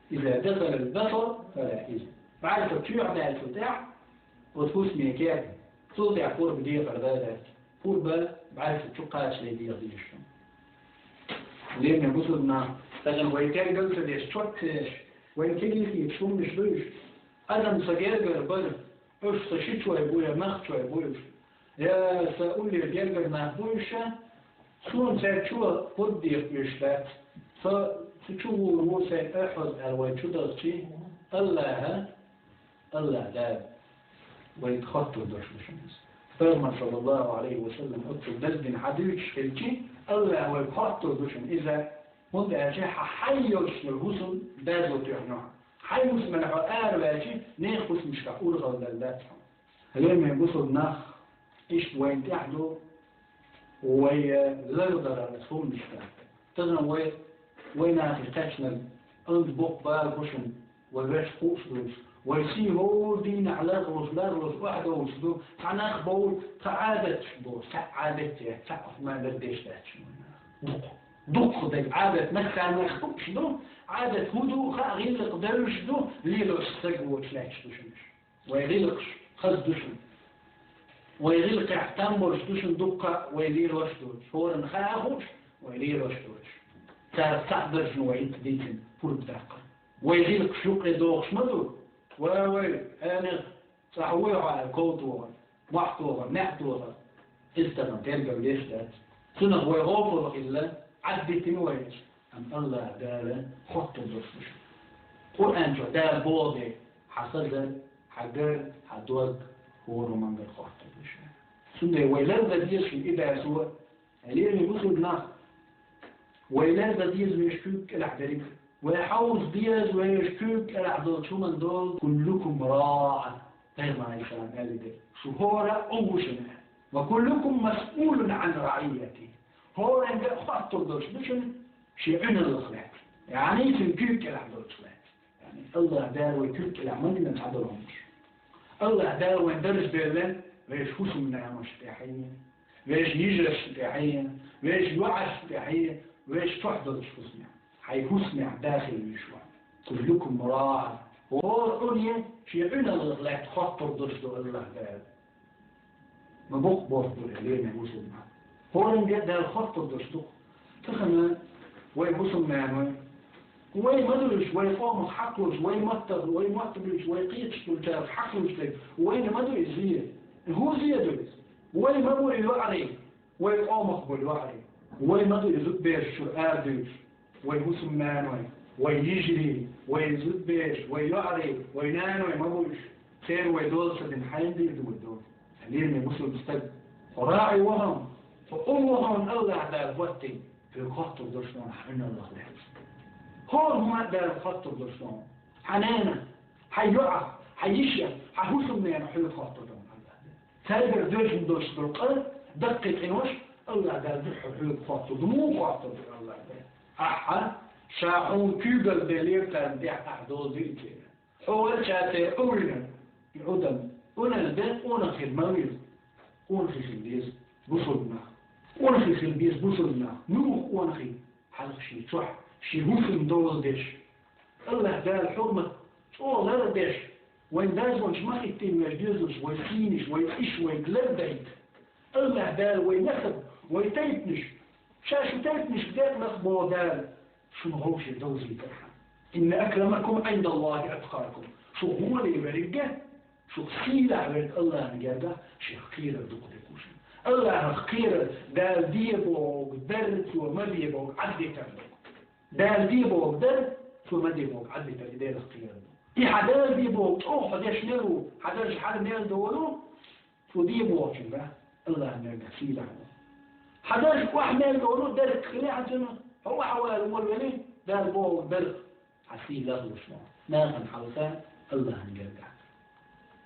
Иза дахала аль-басар, фала исма. БӀаьрса чоьхьа даьллачул тӀаьхьа, оцу хӀусаме кепа, цул тӀаьхьа пурба дехар дан дац. Пурба бӀаьрса чу кхачале дехадийша. Лераме бусулба, тахана вай тергал ца деш, чот ца еш, вайн кегийрхи хӀуманаш ду уьш. Адам сан гергара бара, уьш сан шичой бу я махчой бу уьш. Я сан уллера гергара нах бу уьш, суна цаьрга чу пурба деха уьш дац. Со цу чу вур ву сайн охьаза аьлла вай чу дахчий, Аллаха, Аллах Дала вайга хоттур долуш ду шуна иза. Пайхамар, саллаллаху алейхи ва саллам, оццул дазбина хьадуьйцуш хилчи, Аллах вайга хоттур ду шуна иза, хӀунда аьлча хьан хьайн йолчунал хӀусам дазо тоьхна хьо. Хьайн хӀусамел хьо араваьлчи, нехан хӀусамашкахь урхалла дала дац хьуна. Лераме бусулба нах, иштта вайна тӀехь ду, вай, э, лардаран хӀуманаш дац. Тахана вай, вай нахе кхаьчнарг, анз боккха бала бу шуна, вай ваьш хууш долуш, вай сий хӀора дийнахь лархалуш, лархалуш охьадовлуш ду, цхьа нах бовлу, цхьа Ӏадаташ бу, цхьа Ӏадат яц, цхьа хӀума лардеш дац шуна вай нах. Дукха, дукха дерг Ӏадат нах, царна нах хууш ду, Ӏадат хӀун ду, хаа гӀиллакх девзаш ду, лелош стаг воцуш лаьтташ ду шуна уьш. Вай гӀиллакхаш хаза ду шуна. Вай гӀиллакхехь там болуш ду шуна дуккха а вай лелош доцуш. ХӀоранна хаа хууш, вай лелош доцуш. Царах цхьаъ дара шуна вай хӀинца дийцина пурба даккхар. Вай гӀиллакхаш юккъе дохуш ма ду. Вай, вай, хьенех, цхьа хьо вуй хьо аьлла, ков тохар, мохь тохар, маьӀ тохар. Иза тахана тергал деш дац. Цунах вай гӀопал хилла, Ӏадбитина вай. Амма Аллах Дала хоттур долуш ду шуна. Къуръан чохь Дала боху дела, хьан хазар, хьан гар, хьан дог, хӀора мангал хоттур ду шуна. Цундела вай лардан деза шуна и дасо, лераме бусулба нах, вай лардан деза вешан куьйга кӀелахь дерриг а. Вай хьовса деза вешан куьйга кӀелахь долчу хӀуманна долу: «Куллукум раъ». Пайхамар Ӏалайхиссалам аьлла дерг: «Шу хӀора а Ӏу ву шуна». «Ва куллукум масъулун Ӏан раъийятихи». ХӀоранга а хоттур долуш ду шуна шен Ӏуьналлах лаьцна. Яъни, цуьнан куьйга кӀелахь долчух лаьцна. Яъни, Аллах Дала вай куьйга кӀелахь ма дина цхьа долу хӀуманаш. Аллах Дала вайн даржа белла вешан хӀусамнаношна тӀаьхьенна, вешан йижаршна тӀаьхьенна, вешан йоӀаршна тӀаьхьенна, вешан чохь долчу хӀусамехь. Хьайн хӀусамехь дахийла вуьйш ван. «Куллукум раъ». ХӀора Ӏуне шен Ӏуьналлах лаьцна хоттур долуш ду Аллах Дала. Ма боккха болх бу и, лераме бусулба нах. ХӀоранга а Дала хоттур долуш ду-кх. Тахана вай бусулба нана вай. Вай ма ду уьш, вай къомах хьакхалуш, вай маттах, вай мотт буьйцуш, вай кхеташ долчарах хьакхалуш дерг. Вайна ма ду иза зе. ХӀун зе ду иза? Вай ма бу и йоӀарий. Вай къомах болу йоӀарий. Вай ма ду и зудбераш чуьра арадуьйцуш. Вай бусулба нана вай, вай йижарий, вай зудбераш, вай йоӀарий, вай нана вай ма бу уьш. Церан вай дола ца дина, хьайна дийр ду вай дола? Лераме бусулба стаг, хьо раӀий ву хьуна, хьо Ӏу ву хьуна Аллах Дала хӀоттийна, хьоьга хоттур долуш ду хьан Ӏуьналлах лаьцна. ХӀора хӀума а Дала хоттур долуш ду хьан нанах, хьан йоӀах, хьан йишех, хьан хӀусамненах хьоьга хоттур ду хьан Аллах Дала. Цаьргара доьжна долуш долу къа даккхий къинош Аллах Дала дуьххьал хьоьга хоттур ду. Муха хоттур ду Аллах Дала? Ахьа, ша хьуна куьйгалла деллера царна тӀехь, ахьа дозийла церан. Хьо вара ша церан Ӏу вина, и Ӏу дан. Ӏуналла бен къонах хир ма веза. Къонахий хила деза бусулба нах. Къонахий хила беза бусулба нах. Муха къонахий? Хьалха шен чохь, шен хӀусам доладеш, Аллах Дала хьурмат чӀогӀа лардеш, вайн дазонаш ма хӀиттийна веш доьзалш, вай сийнаш, вай цӀиш, вай лардайта. Аллах Дала вай насаб, вай тайпанаш, ша шу тайпанашка декъна нах боху Дала, шуна гӀовше довзийтархьама. «Инна акрамакум Ӏиндаллахи атқакум». Шу гӀоле верриг а, шух сийлахь верг Аллахьан гергахь шех кхерар дукха дерг ву шуна. Аллахьах кхерар Дала де бохург дар, цо ма де бохург Ӏаддитар ду. Дала де бохург дар, цо ма де бохург Ӏаддитар и Делах кхерар ду. И хьан Дала де бохург чӀогӀа хьо деш мел ву, хьан даржа хьала мел долу, цо де бохучуьнгахь Аллахьан гергахь сийлахь ву. Хьан даржа охьа мел долу, дерг хиле хьан цуьнан, хьо охьавала волавелий, Дала бохург дар, хьан сий ларлуш ву. Нахана хьалха Аллахьан гергахь.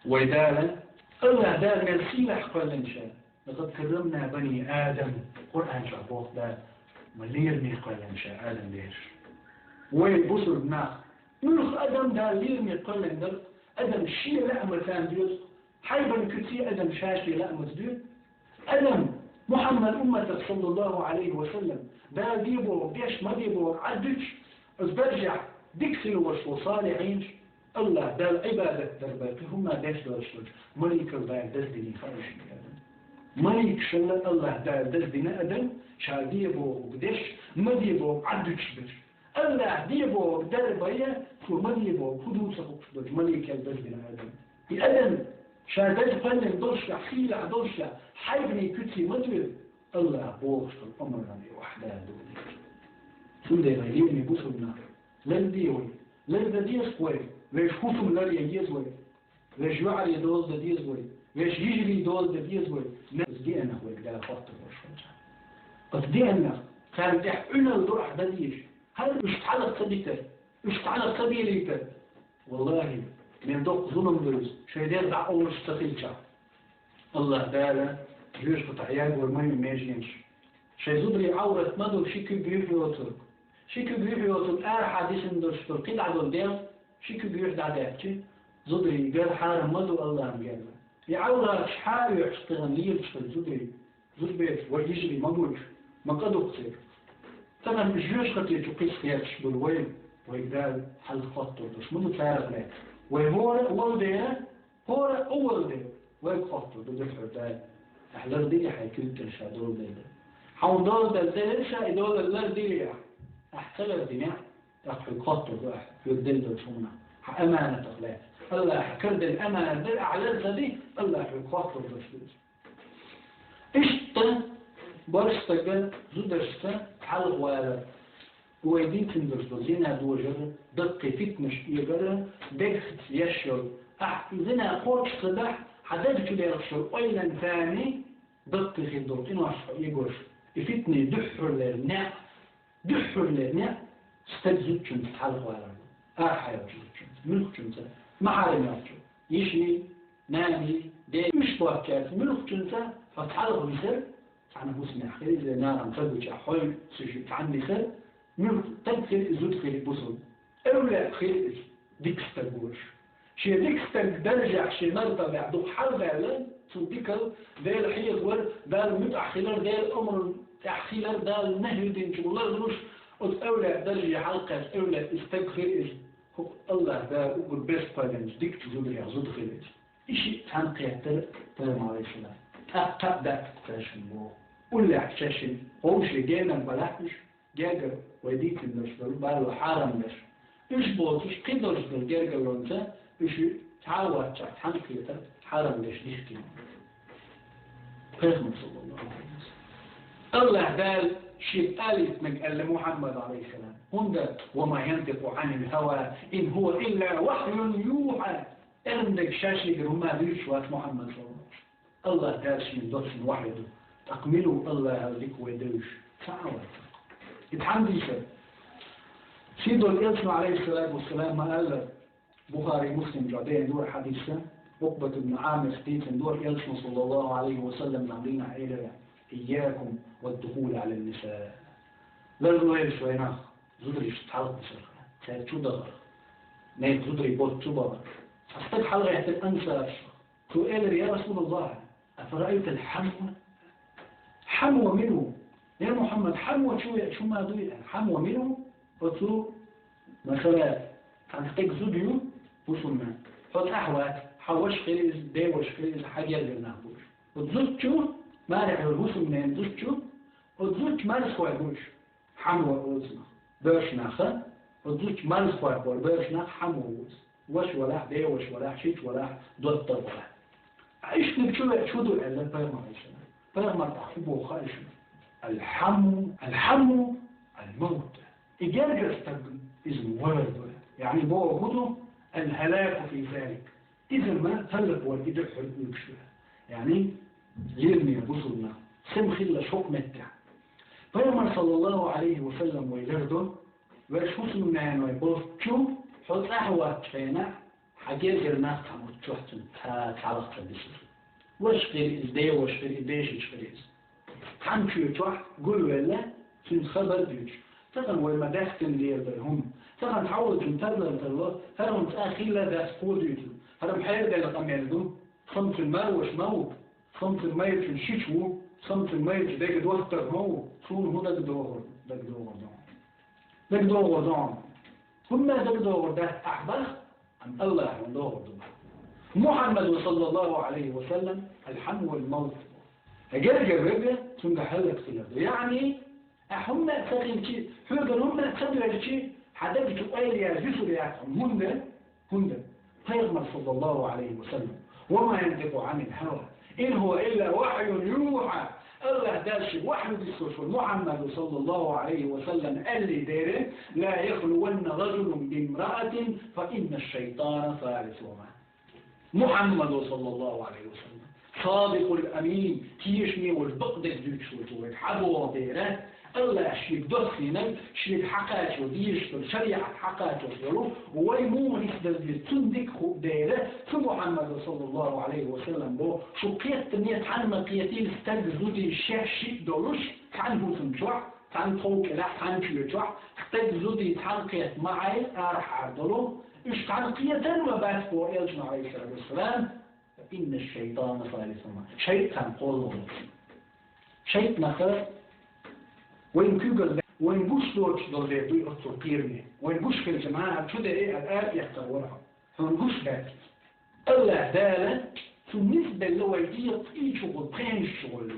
Вай Дала, Аллах Дала мел сийлахь кхоьллина ша, «لقد كرمنا بني آدم», Къуръан чохь боху Дала, ма лераме кхоьллина ша Адам бераш. Вай бусург нах, муьлха адам Дала лераме кхоьллина дара, адам шен лаамаца доьду, хьайбан куьций адам ша шен лаамаца доьду. Адам, Мухьаммад умматах, саллаллаху Ӏалайхи ва саллам, Дала де боху деш, ма де боху Ӏаддуьтуш, оцу даржехь дика хилла волуш волу салихьинаш, Аллах Далла Ӏибадат дар бен, кхин хӀумма деш долуш долчу маликал Дала даздина хаьа шуьга адам. Маликашалла Аллах Дала даздина адам, ша де бохург деш, ма де бохург Ӏаддуьтуш берш. Аллах де бохург дар бен, цо ма де бохург хӀун ду ца хууш долчу маликел даздина адам. И адам ша даза кхоьллина долуш, сийлахь долуш, хьайбанийн куьций ма доьду, Аллах бохуш долу омранан и охьадала ду. Цундела, лераме бусург нах, ларде вай, лардан деза вай, вешан хӀусам ларъян еза вай, вешан йоӀарийн дола дан деза вай, вешан йижарийн дола дан деза вай, мел деаннах вайга Дала хоттур долуш хилча. Оцу деаннах, царна тӀехь Ӏуьналла ду ахь дан дезаш, хӀара уьш цхьаьнакх ца дитар, уьш цхьаьнакх ца белийтар. Валлахи, мел доккха зулам ду иза, шайн дегӀ дӀакъовлуш ца хилчахь. Аллах Дала жоьжахатахь ягор ма ю меженаш. Шайн зударийн Ӏаврат ма ду ши куьг юьхь йоцург. Ши куьг юьхь йоцург арахьа дисина долуш долу кхидӀа долу дегӀ, ши куьг юьхь дӀадаьхча, зударийн гар хьарам ма ду Аллахьан гергара. И Ӏавраташ хьа а оьхуш тахана лелаш хилла зударий, зудабераш, вай йижарий ма гуш, ма къа дукха церан. Тахана жоьжахати чу кхин кхеташ болу вай, вайга Дала хьалха хоттур долуш ма ду царах лаьцна. Вай хӀора а волу дела, хӀора а волу дела, вайга хоттур ду дуьххьара Дала. Ахь лардели хьайн куьг тӀера ша дола делла. Хьуна дола делла делира ша, и дола лардели ахь. Ахь ца лардинехь, тӀаккха хьоьга хоттур ду ахь, хьоьга делла долчу хӀуманах, хьан аманатах лаьцна. Аллаха хьан кара делла аманат дара, ахь лар ца ди, Аллаха хьоьга хоттур долуш ду иза. Иштта, бархӀ стага зударшца хьалхавалар, вай дийцина долуш долу зина дожар, даккхий фитнаш эгар, дегахь еш йолу, ахь зина кхочуш ца дахь, хьан даг чу лелхаш йолу ойланца даккхий хир долу къинош хьо эгош, и фитне дуьххьарлера неӀ, дуьххьарлера неӀ стаг зудчуьнца хьалхавалар ду. Арахьа йолчу зудчуьнца, муьлххачуьнца, махьарам йолчу, йиши, нани, де, уьш боцчаьрца, муьлххачуьнца хьо цхьалха висар, цхьана хӀусамехь хир иза, нахана ца гучахь, хьой, цуьнан цхьаьна висар, муьлхха стаг хир и, зуда хир и, бусулба. Эвлаъ хир иза, дика стаг волуш. Шен дика стаг даржехь, шен мартабехь дукха хьалаваьлла, цуьнан дикал, Дела хьехавар, Далла муьтӀахь хилар, Делан омрана тӀехь хилар, Дала нахӀи динчух ларлуш, оцу эвлаъ дарже хьалакхаьчча, эвлаъ и стаг хир иза. ХӀокху Аллаха Дала уггар беса кхоьллинчу дикачу зударех зуда хир иза. И шиъ цхьаьна кхеттара пайхамар Ӏалайхиссалам. ТӀаккха а даьтта кхаьчна боху. Уллехь шаьшшинна, ховший генар балахь уьш, гергара вай дийцина долуш долу бала хьарам дерш. Уьш боцуш, кхидолуш долу гергарлонца уьш цхьа а вацчахь, цхьаьна кхетар хьарам дерш дихкина. Пайхамар, саллаллаху Ӏалайхи ва саллам. Аллаха Дала шега алийтинарг аьлла Мухьаммад, Ӏалайхиссалам. ХӀунда: «وما ينطق عن الهوى إن هو إلا وحي يوحى». Эрна дерг шаьшшигара хӀума дуьйцуш вац Мухьаммад, саллаллаху Ӏалайхи ва саллам. Аллаха Дала шена доссина вахьйу ду. ТӀаккха мила ву Аллахьал дика вай девзаш? Цхьа а вац. И цхьаьна дийцар. Сий долу Элчано, Ӏалайхиссалату вассалам, ма-аллара, Бухари, Муслим чохь деана дора хьадис, Ӏукъбат ибн Ӏамира дийцина дора, Элчано, саллаллаху Ӏалайхи ва саллам, цхьана дийнахь элира: «إياكم والدخول على النساء». Ларлойла шайн нах, зударшца хьалхависарх, цаьрца чу дахарх, нехан зударий боццу бахарх. Цхьа стаг хьалагӀеттира ансаршах. Цо элира: «يا رسول الله، أفرأيت الحمو؟ الحمو منو؟ Я Мухьаммад, хьамво чу веача хӀума дуй?» Хьамво мила ву? Оцу, масала, цхьана стеган зуда ю, бусулба нах. Хьо цӀахь вац, хьан ваша хир иза, ден ваша хир иза, хьан гергара нах бу уьш. Оцу зудчу, марехь йолу бусулбанан зудчу, оцу зудчу марзхой бу уьш. Хьамво оцунах. Боьрша нах, оцу зудчу марзхой бу уьш, боьрша нах хьамво ву иза. Ваша валахь, ден ваша валахь, шича валахь, доттагӀа валахь. Ткъа иштта чу веача хӀун ду аьлла пайхамар Ӏалайхиссалам. Пайхамар тӀаккха хӀун боху хаьий шуна? «الحمو، الحمو الموت». И гергара стаг, иза валар ду. Яъни боху хӀун ду? «الهلاك في ذلك». Иза ма хӀаллаквар и дуьххьара уьйраш ду. Яъни, лераме бусулба нах, сема хилалаш хӀокху меттехь. Пайхамар, саллаллаху Ӏалайхи ва саллам, вай лардо, вешан хӀусамнаной болчу хьо цӀахь вац хенахь, хьан гергара нах цхьаъ ма Чохь цунна цхьа цхьалха ца бисира. Ваша хир иза, ден ваша хир иза, дешича хир иза. Цхьана чоь чохь гулвелла, цуьнца хабар дуьйцуш. Тахан вай ма даьхкина лелабелла хӀума. Тахан хьаволчун тарлан тарло, хӀара хӀума цкъа хилла дац кхо дуьйцу. ХӀара хьераделла къамел ду. Цхьамма цуьнан марваш ма ву, цхьамма цуьнан майрачун шича ву, цхьамма цуьнан майрачу дега доттагӀа ма ву, суна хӀун дагадогӀур, дагадогӀур ду. ДагадогӀур ду. ХӀумма дагадогӀур дац ахь бах, амма Аллахьа хьуна догӀур ду. Мухьаммада, саллаллаху Ӏалайхи ва саллам, алхьам вал мавт. Гергара верг, цуьнга хьаллакхилар ду. Яъни, ахь хӀумма а ца хилчи, хьоьгара хӀумма а ца доьлчи, хьан дагчу ойла яз юсур яц хьуна. ХӀунда? ХӀунда? Пайхамар, саллаллаху Ӏалайхи ва саллам: «Ва ма янтикъу Ӏанил хьава, ин хӀува илла вахьюн юхьа». Аллахь Дала шен вахью дисса волу Мухьаммада, саллаллаху Ӏалайхи ва саллам, аьллий дера: «Ла яхлуванна ражулун бимраатин, фа инна шайтана салисухума». Мухьаммада, саллаллаху Ӏалайхи ва саллам, садикъул амин, тешаме волчу, бакъдерг дуьйцуш волчу вайга хьан боху дера, Аллахьа шега доссийнарг, шега хьакхачо дезаш долу шариӀат хьакхачош волу вай муха нисдала деза, цунна дика хуу дера, цу Мухьаммада, саллаллаху Ӏалайхи ва саллам, боху: «Шу кхеттане цхьанна кхетийла стаг, зуда, шаьш шиъ долуш, цхьана хӀусам чохь, цхьана тхов кӀелахь, цхьана чоь чохь, стаг, зуда цхьана кхетта ма Ӏайла арахьара долу, уьш цхьана кхетар ма бац», боху элчано, Ӏалайхиссалату вассалам. «Инна шайтана салисухума». ШайтӀа царна кхоалгӀа волу. ШайтӀанах вайн куьйгалла, вайн гуш доцуш долу дела дуй оццул кхераме. Вайн гуш хилча, махьа чу деи, ара тӀекхар вара хьо. Хьуна гуш дац. Аллахь Дала цунна нисбелла вай дегӀ цӀий чу гӀолла, пхенаш чу гӀолла.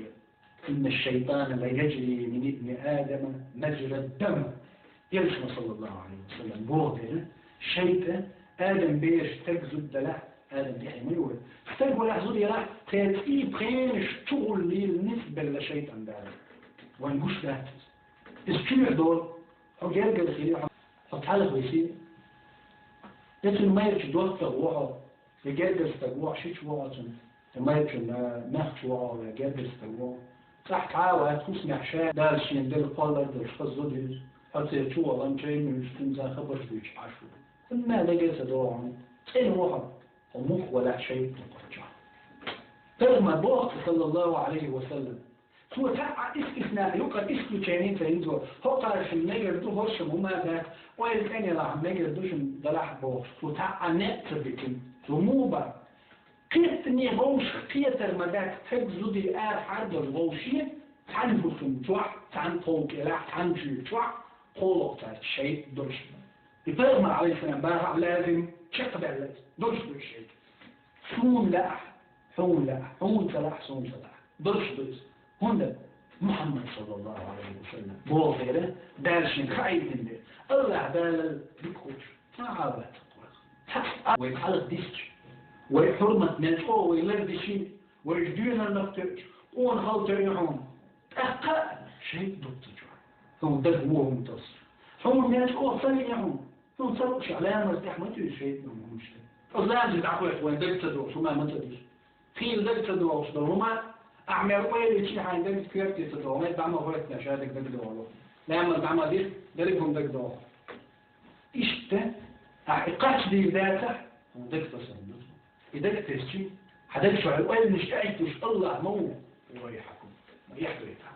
«Инна шайтана ла яджри мин ибни Адама маджра дам». Элчано, саллаллаху Ӏалайхи ва саллам, боху дела, шайтӀа Адам бераш стаг, зуда делахь, Адам тӀаьхье ма йора. Стаг валахь, зуда елахь, церан цӀий пхенаш чу гӀолла нисбелла шайтӀан Дала. Вайн гуш дац иза. Иза чуьра долу, хьо гергара хили, хьо, хьо цхьалха виси. Я цуьнан майрачу доттагӀа ву хьо, я гергара стаг ву хьо, шича ву хьо цуьнан. Я майрачун, а, мехча ву хьо, я гергара стаг ву хьо. ЦӀахь цхьа а вац, хӀусамехь ша Дала шена делла кхоллар долуш хаза зуда иза. Хьо церан чу валан, чай муьйлуш, цуьнца хабарш дуьйцуш Ӏаш ву. ХӀунда а дага а ца догӀу хьуна? ЦӀена ву хьо. Хьо муха валахь, шайтӀа ду кхоччохь. Пайхамар боху, саллаллаху Ӏалайхи ва саллам, цо цхьа а ис-, исна юкъа исключение ца йинзо, хӀокхара шуна мегар ду, хӀорш хӀума а дац, ойла цӀена елахь мегар ду шуна делахь бохуш, цо цхьа а некъ ца дитина. Цо муха бара? Кхеттане вовшах кхетар ма дац, стаг, зуда арахьара долу вовше, цхьана хӀусам чохь, цхьана тхов кӀелахь, цхьана чоь чохь, кхоалгӀа цаьрца шайтӀа долуш. И пайхамар, Ӏалайхиссалам, бахахь лазим чекхбаьлла иза, долуш ду иза шайтӀа. Суна лаахь, хьуна лаахь, хьуна ца лаахь, суна ца лаахь, долуш ду иза. ХӀунда? Мухьаммад, саллаллаху Ӏалайхи ва саллам, боху дела, Дала шена хаийтина дела, Аллахь Далал дика хуьлуш, цхьа а хьал бац хӀокхуьнах. Цхьа а вай хьалха дисча, вай хьурмат мел чӀогӀа вай лардичи, вай доьналлах тоьучу, къона хала тоьу хьуна. ТӀаккха а шайтӀа ду-кх цу чохь. Хьуна дага вон хӀума тосуш. Хьуна мел чӀогӀа ца веа хьуна. Хьуна ца лууш, ламаз тӀехь ма туьйсу шайтӀано хӀуманаш тӀе. Оцу ламаза дӀахоьтту вайн дага ца догӀуш хӀума ма ца дису. Хийла дага ца догӀуш долу хӀума, ахь мел ойла йичи, хьайн дага коьрте ца догӀу, мел дӀа ма хоьттина, ша дага дага догӀу. Ламаз дӀа ма дису, дерриг хӀума дага догӀу. Иштта, ахь и кхачдийр дацахь, хьуна дага тосур ду. И дага тесчи, хьан дага чохь ойланаш тӀеӀиттуш Аллахь ма ву. Вайхьакум. Ма эхь ду и тӀаккха.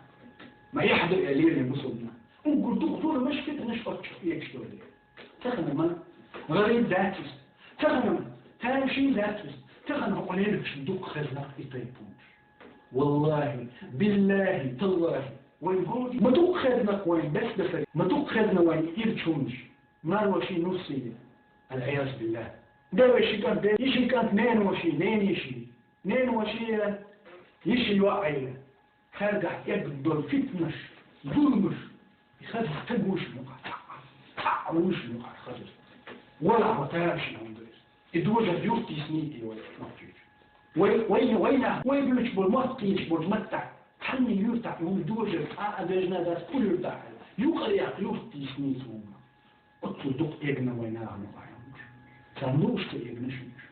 Ма эхь ду и леле мусулман. Уггар дукха зуламаш, фитнаш оццу чохь эгаш долу. Тахана ма гӀариб дац иза. Тахана ма тамашийна дац иза. Тахана хьо лелаш дукха хезнакх и тайпунаш. Валлахи, биллахи, таллахи, вайн гӀо ма дукха хезнакх вайн бес бесари, ма дукха хезна вайн ирчунаш. Марваши нуссийла. Аль-Ӏиязу биллахь. Девеши кӀант, де-, йиши кӀант, ненаваши, нениши. Ненаваши, йиши йоӀ Ӏийла. Цаьргахь эгна долу фитнаш, зуламаш. И хаза стаг вуш мукъа, цхьаъ, цхьаъ вуш мукъа хаза. Вала хьо тамашийна хӀума ду иза. И дожар юрт йиснийтий вай нохчийчу. Вай, вай, вай нах, вай буьйцуш болу мотт кхийчаш болчу маттахь, цхьанна юьртахь хӀума дожар цхьа а дежна дац кху юьртахь. Юкъарехь юрт йиснийтий хӀума. Оццул дукха эгна вай наха мукъа хӀумаш. Царна лууш ца эгна шуьнаш.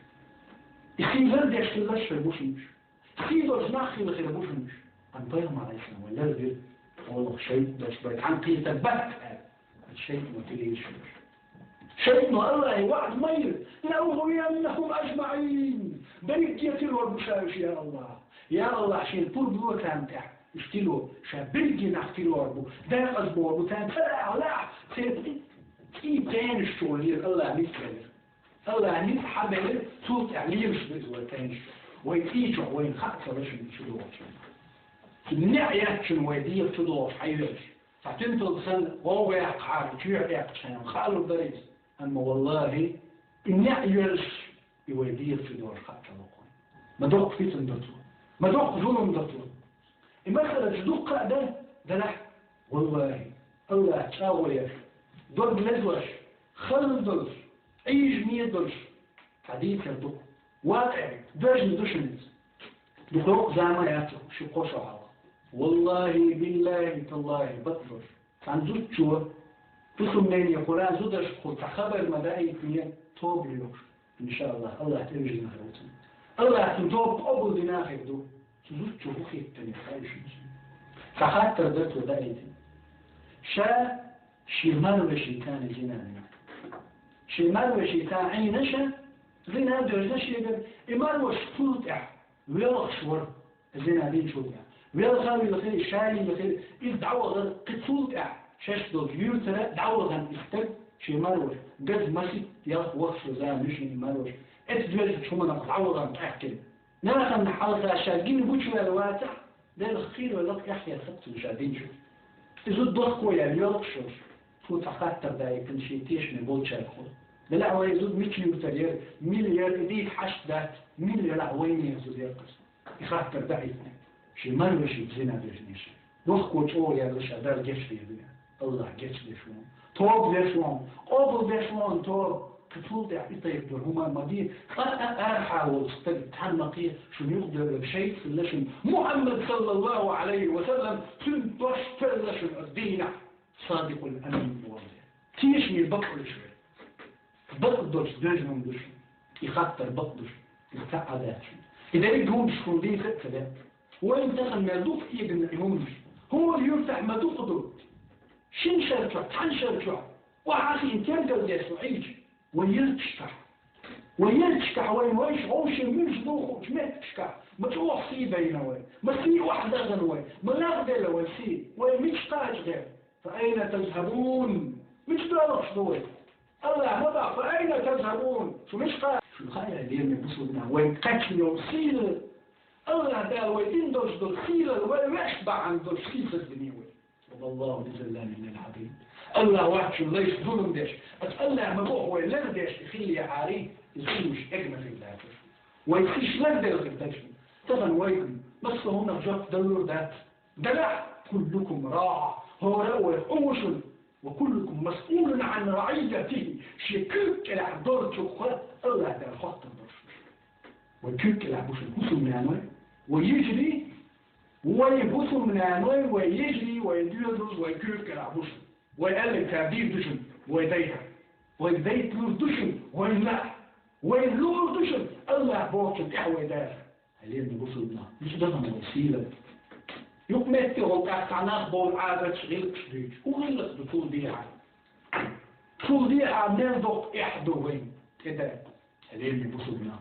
И хийлар деш хилла шуьга бу шуьнаш. Сий долуш нах хила хир бу шуьнаш. Амма пайхамар Ӏалайхиссалам вай лардира, олух шайтӀа долуш бай, цхьаьна кхетар бац аьлла. ШайтӀа ма тилийра шуьнаш. ШайтӀано АллахӀа ваӀда ма йира: «لأغوينهم أجمعين». Берриге тилор бу ша уьш, я АллахӀ. Я АллахӀ, шена пурба ло царна тӀехь. Уьш тило, ша берриге нах тилор бу, декъазбохур бу царна, цара лаахь, церан цӀий пенаш чу лела АллахӀа ницкъ белира. АллахӀа ницкъ хьабелира, цул тӀаьхьа лелаш ду иза вай пенаш чу. Вай цӀий чохь вайна хаа ца ло шуна чу догӀучу. Цу неӀ яьччун вай дегӀа чу догӀуш хьайоьлуш. Цхьа туьнталда санна гӀовгӀа яккхахьара, чоьхьа эккхачхьана, хаалур дара иза. Амма, валлахӀи, и неӀ йоьллуш, и вай дегӀа чу доьллуш хаа ца ло кхунна. Ма доккха фитна до цо. Ма доккха зулам до цо. И масалаш дуккха а дан, делахь, валлахӀи, АллахӀ чӀагӀо еш, дог лезош, хала долуш, Ӏийжаме долуш, хьан дийцар ду-кх. Вакъа, доьжна ду шуна иза. Дукха йоккха зама яц шух кхо шо хьалха. ВаллахӀи, биллахӀи, таллахӀи, бакъ долуш. Цхьана зудчо, тусумнене кхура зудашка кху цхьа хабар ма даийтинера, тоба лоьхуш. ИншааллахӀ, АллахӀ тӀе вижина хир ву цунна. АллахӀа цуьнан тоба къобалдина хир ду. Цу зудчо хӀун хеттарий хаьий шуна? Цхьа хаттар дар цо даийтина. Ша шен марвашица зина дина. Шен марвашица Ӏийна ша, зина доьжна шегара, и марваша цул тӀаьхьа велхаш вара. Зина динчул тӀаьхьа. Велха а вилхира, ша а йилхира, иза дӀавахара кхин цул тӀаьхьа, шаьш долчу юьртара дӀавахана и стаг, шен марваша, газа масийтта ялх вахча зама ю шуна и марваша, эцу доьжначу хӀуманах дӀавахана къаьхкина. Нахана хьалха ша гина гучуваьлла вацахь, Делах кхийра вай лакха эхь хетарх цунна ша динчул. И зуда дохко яьлла, йолхуш йолуш, цо цхьа хаттар даийтина шен тешаме болчаьрга хуьлу. Делахь вай зуда мича юьртара яра, мила яра, и дийца хьашт дац, мила ялахь вайнехан зуда яра-кх иза. И хаттар даийтина. Шен марвашица зина деш дийша. Дохко чӀогӀа яьлла ша, Дала гечдийр ду. АллахӀа гечдеш ву хьуна. Тоба деш ву хьуна. Къобалдеш ву хьуна тоба. Кхин цул тӀаьхьа и тайпа долу хӀума ма де. Къа а арахьа волу стаг цхьаьна ма кхе, шуна юхадоьлларг шайца хилла шуна. Мухьаммад, саллаллахӀу Ӏалайхи ва саллам, цуьнан дош хилла шуна оцу дийнахь. Садикъул амин ву вай. Тешаме бакъ ду шу. Бакъ долуш доьжна ма ду шу. И хаттар бакъ ду шу. И цхьа а дац шу. И дерриг хӀуманаш хӀун дийца а ца дац. Вайна тахана мел дукха кегина и хӀуманаш. ХӀора юьртахь ма дукха ду. Шина шар чохь, цхьана шар чохь. Охьа а хиъна тергал деш ду Ӏийча. Вай ярташкахь. Вай ярташкахь вайна вайша гӀовшийн муьлш ду хууш метташкахь. Ма чӀогӀа сий байна вай. Ма сий охьадахана вай. Ма лагӀделла вай сий. Вай мича кхача дера? فأين تذهبون؟ Мича доьлхуш ду вай? АллахӀ ма боху: فأين تذهبون؟ Шу мича кхаьча? Шуна хаьа, лераме бусулба нах, вайн кхаьчна йолу сийлалла, АллахӀ Дала вай дина долуш долу сийлалла, вай вешан бахьана долуш сийсаздина вай. وما الله بظلام للعبيد. АллахӀ вац шуна лайшна зулам деш. Аса АллахӀ ма боху вай лардеш и хиллехьарий, и зуламаш эгна хир дацара. Вай кхиш ларделла хир дара шуна. Тахана вайна массо а хӀуманах жоп далур дац. Делахь: كلكم راع, хӀора а вай хьу ву шуна, وكلكم مسؤول عن رعيته, шен куьйга кӀелахь долчух АллахӀ Дала хоттур долуш ву шуна. Вай куьйга кӀелахь бу шуна бусулба наной, вай йижарий, вай бусулба наной, вай йижарий, вай доьзалш, вай куьйга кӀелахь бу шуна. Вай аьлларг цара дийр ду шуна, вай дайхьа. Вайга дайта лур ду шуна, вайна лаахь. Вайна луур ду шуна, АллахӀ бохучунна тӀехь вай даха. Хьалена бусулба нах, мича дахана вай сийлалла? ЮкъаметтигӀула тӀаккха цхьа нах бовла Ӏадаташ, гӀиллакхаш дуьйцуш. ХӀун гӀиллакх ду цул дехьа? Цул дехьа мел доккха эхь ду вайна тӀедаьлла? Хьалена бусулба нах.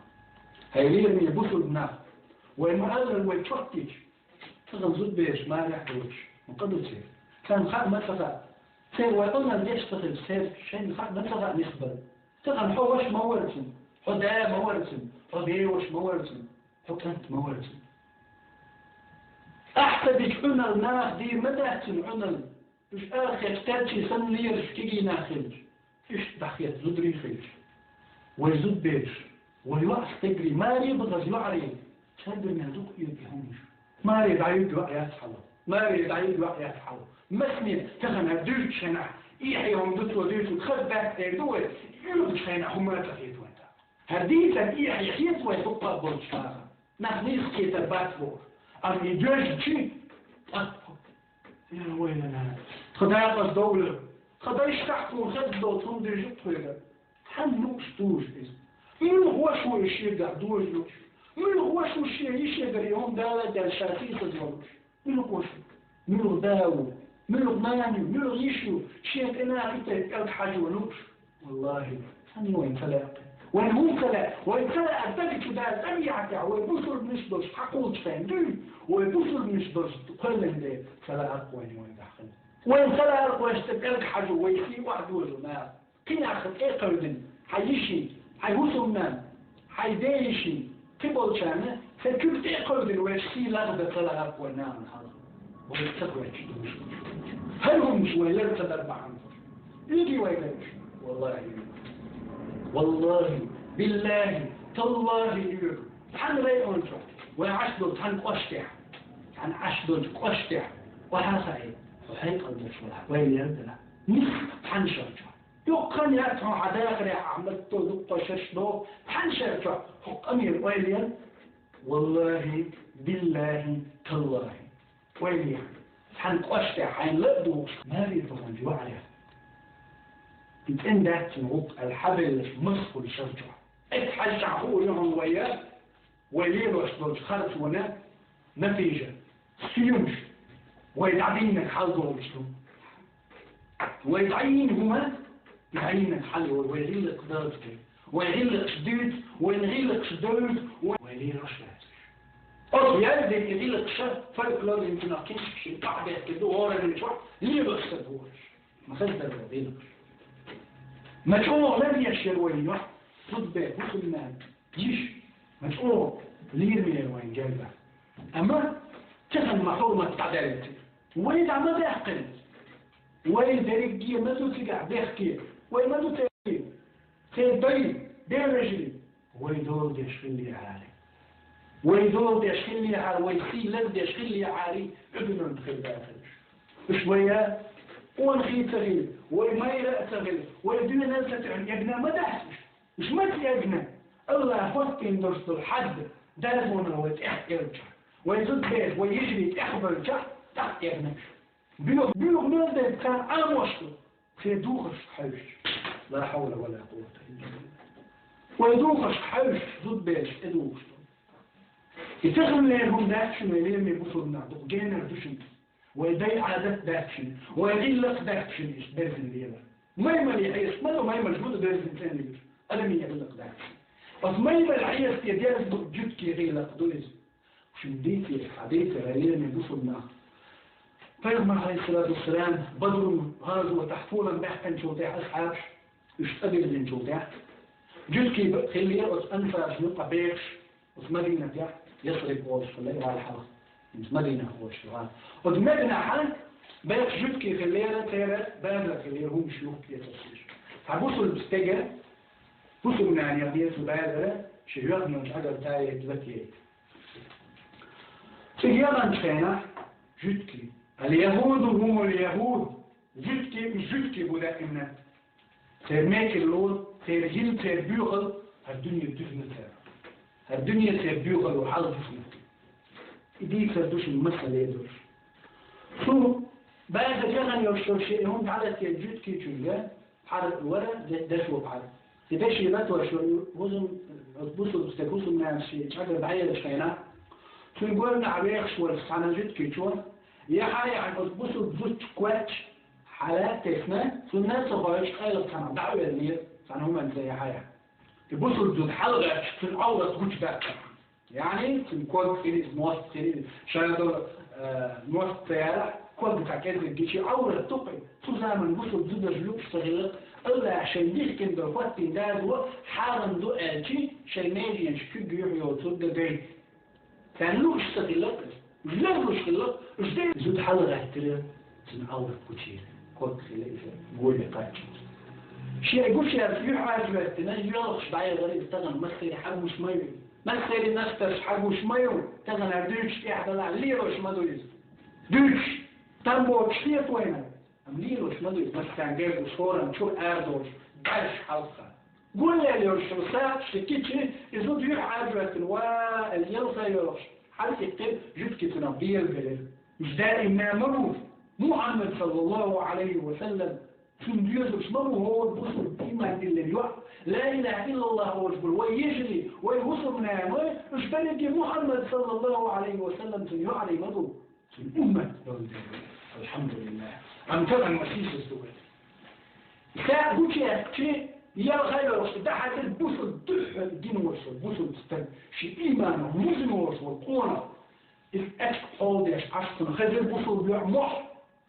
Хьалена бусулба нах. Вай ма-аллара вай чоттийча, тахана зудбераш марехь доцуш, ма къа ду церан. Царна хаа ма ца хаьа. Церан вай къамел деш ца хилча, церан шайна хаа ма ца хаьа нисбала. Тахана хьо ваша ма вара цуьнан, хьо да ма вара цуьнан, хьо бен ваша ма вара цуьнан. Хьо кӀант ма вара цуьнан. Ахь ца дича Ӏуьнал наха дийр ма дац цуьнан Ӏуьнал. Уьш арахецча терчий санна лелаш кегий нах хилча, иштта дӀахецна зударий хилча. Вай зудбераш, вай йоӀ стегарий, маре бахаза йоӀарий, цаьргара мел дукха оьгу и хӀуманаш. Маре дӀаюьгу йоӀ яц хьало. Маре дӀаюьгу йоӀ яц хьало. Масане тахана дуьйцучу хенахь, эхье хӀума ду цо дуьйцург, хаза дац эр ду вай, оьгучу хенахь хӀума а ца хета вайн тӀаккха. ХӀара дийцар эхье хета вай дуккха а болчу наха. Нах нийса кхетар бац бохуш. Амма и доьжначий, тӀаккха: «Я вайлана, тхан дакъаза довлар, тхан дайшкахь тхуна хезна долу хӀума дуьйжу тхоьга». Хьан лууш дужу иза? Муьлха ваша ву и шегахь дожа лууш? Муьлха ваша ву шен йишегара и хӀума дала а даьлла ша сийсаз волуш? Муьлха ваша ву? Муьлха да ву? Муьлха нана ю? Муьлха йиш ю? Шен тӀе наха и тайпа кӀелг хьажа лууш? Валлахи, сан вайн ца лаьа. Вайн хӀун ца лаьа? Вайн ца лаьа, дага чу даьлла тӀабиӀатехь, вай бусулбанаш долуш хьакхуллучу хенахь дуьйна, вай бусулбанаш долуш кхоьллина дела ца лаьа вайн вайгахь хила. Вайн ца лаьа вайшта пӀелг хьажо, вай сий охьадожо нах. Кхин нах тӀе а кхевдина, хьайн йишин, хьайн хӀусамнанна, хьайн ден йишин, кхиболчарна, церан куьг тӀе а кхевдина, вайша сий лахдан ца лаьа вайн нахана хьалха. Вай ца кхоьчу дуьйш. ХӀара хӀуманаш вай лар ца дар бахьана. Уьгий вай лараш? Валлахи. Валлахи, биллахи, таллахи, уьгий. Цхьана район чохь, вай Ӏаш долу цхьана кӀоштехь, цхьана Ӏаш долчу кӀоштехь, охьа а хаий, хьо хьекъал долуш валахь, вай лер дара. Нисса цхьана шар чохь. Юккъехь яц хьо хьан дахарехь ахь матто дуккха шерш доху, цхьана шар чохь хӀокху къамелан ойла ян? Валлахи, биллахи, таллахи. Ойла ян. Цхьана кӀоштехь хьайна ла а духуш, маре баханчу йоӀарехь. И цӀена дац цуьнан гӀуллакх аьлла хьабелларш масхула шар чохь. Эццахь хьаьжча хуур ю хьуна вай, вай лелош долчу харцонан натижа, суьйранаш, вай дӀадийнарг хьалдолуш ду. Вай дӀайийна хӀума, дӀайийнарг хьалайолу, вай гӀиллакх даза хир. Вай гӀиллакхаш дуьйцу, вайн гӀиллакхаш девза, вай, вай лелош лаьцна. Оцу яздина и гӀиллакхаш фольклоран цунах книжкаш тӀехь бехке ду, хӀоранна чохь лелош ца бохуш. Ма хаза дара вай гӀиллакхаш. Ма чӀогӀа лар еш яра вайн юьхь, зудбе, бусулба нана, йиш, ма чӀогӀа лийр ма яра вайн герга. Амма тахана ма хӀурмат дӀадаьлла цига. Вай дӀа ма даьккхина. Вай дерриге ма ду цигахь бехке. Вай ма ду церан, церан дай, ден вежарий. Вай дола деш хиллехьара. Вай дола деш хиллехьара, вай сий лар деш хиллехьара, уьгуьнан хир дацарш. Уьш вай къонахий ца хилла, вай майра а ца хилла, вай доьналла ца тоьхна эгна ма дац уьш. Уьш маца эгна? Аллах хӀоттийна долуш долу хьадда дазонах вай тӀехъелча, вай зудбераш, вай йижарий тӀехбевлча, тӀаккха эгна уьш. Буьйха, буьйха мел дерг царна Ӏамош ду. Церан духаршка хьаьвсича. Ла хьавла ва ла къуввата илла биллахӀ. Вай духаршка хьаьвсича, зудбераш тӀедухуш ду. И таханлера хӀума дац шуна, вай лераме бусулба нах, дукха генара ду шуна. Вай дай Ӏадат дац шуна, вай гӀиллакх дац шуна иштта берзина лелар. Маймале хьеста ма ду, маймалш ма ду берзина цӀена лелаш. Адамийн гӀиллакх дац шуна. Оцу маймале хьеста дерза ду, жуьгтийн гӀиллакх ду иза. Шуна дийцира, хьан дийцира, лераме бусулба нах. Пайхамар, Ӏалайхиссалату вассалам, Бадрун гӀазотехь толам баьккхинчул тӀаьхьа асхьабаш, уьш цӀа бирзинчул тӀаьхьа, жуьгтий хиллера оцу ансаршна юкъа бехаш, оцу Мадинатехь, Ясриб олуш хилла и гӀала хьалха, хӀинца Мадина олуш ю гӀала. Оцу Мадинахь бехаш жуьгтий хиллера, церан базар хиллера, хӀуманаш юхатӀе ца луш. Цхьа бусулба стеган, бусулба нанех деза базара, шен йоьхна йолчу Ӏагарта яйта, лата яйта. Цига яханчу хенахь жуьгтий. Ал-яхӀуду хӀумул-яхӀуд. Жуьгтий, уьш жуьгтий бу даимна. Церан мекарло, церан йил, церан боьхалла хӀара дуьне дуьзна цара. ХӀара дуьне церан боьхалла хьал дуьзна. И дийцар ду шуна масале долуш. Цу база яхана йолуш йолу шен хӀума дӀалатте жуьгтичуьнга, хьара вара де-, дешо хьара. И деши латош вара хӀусам, оцу бусулба стеган хӀусамнанас шен чӀагар дӀаеллачу хенахь, цуьнан гонахь вехаш волчу цхьана жуьгтичо, яхьа яхьа оцу бусулба зудчу коч хьала а тесна, цунна а ца хоуьйтуш, къайлаха цхьаьна дӀа а воьллинера, цхьана хӀуманца яхьа яхьа. И бусулба зуда хьалагӀаьттича, цуьнан Ӏоврат гучудаккхира. Яъни, цуьнан ког хир иза, мостагӀ хир иза, ша долу, э, мостагӀ ца яра, ког цхьа кӀезиг гича Ӏоврат ду-кх и. Цу заман бусулба зудаш лууш ца хилла, Аллаха шайн дихкина долу хӀоттийна дазо хьарам ду аьлчи, шайн меженаш куьг юьхь йоцург дан гайта. Царна лууш ца хилла-кх иза. Уьш ларлуш хилла, уьш ден зуда хьалагӀаьттира, цуьнан Ӏоврат гучийра. Ког хилла иза, горе кхаччалц. Шен гучуяьлча юьхь Ӏаьржа хӀоьттина, йоьлхуш дӀаяхара иза тахана массеран хьагуш ма ю. Массеран настарш хьагуш ма ю, тахана дуьйцуш тӀехь далахь, лелош ма ду иза. Дуьйцуш, там боцуш хета вайна, амма лелош ма ду иза, массарна гергуш, хӀоранна чура арадолуш, баьрша хьалха. Гуллел йолуш йолу сагӀа ши кичи, и зуда юьхь Ӏаьржа хӀоьттина, ва, аьлла, ялсай йолуш, хьалаиккхира, жуьгти цунах белабелира. Уьш даимна ма бу, Мухьаммад, саллаллаху Ӏалайхи ва саллам, цунна доьзалш ма бу хӀора бусулба иман диллина йоӀ, ла илаха иллаллах олуш болу вай йижарий, вай хӀусамнаной, уьш берриге Мухьаммад, саллаллаху Ӏалайхи ва саллам, цуьнан йоӀарий ма бу, цуьнан уммат долу дела. АлхьамдулиллахӀ. Амма тахана ма сийсаз ду вай. СагӀа гучуяьккхичи, Ял хайлош, дахьатил бусул дуьххьал гина волуш вара, бусул стаг, ши ийманах музин волуш вара къонах. Иза аьчка кховдеш, Ӏаш цунна хезира бусул лоьӀ мохь.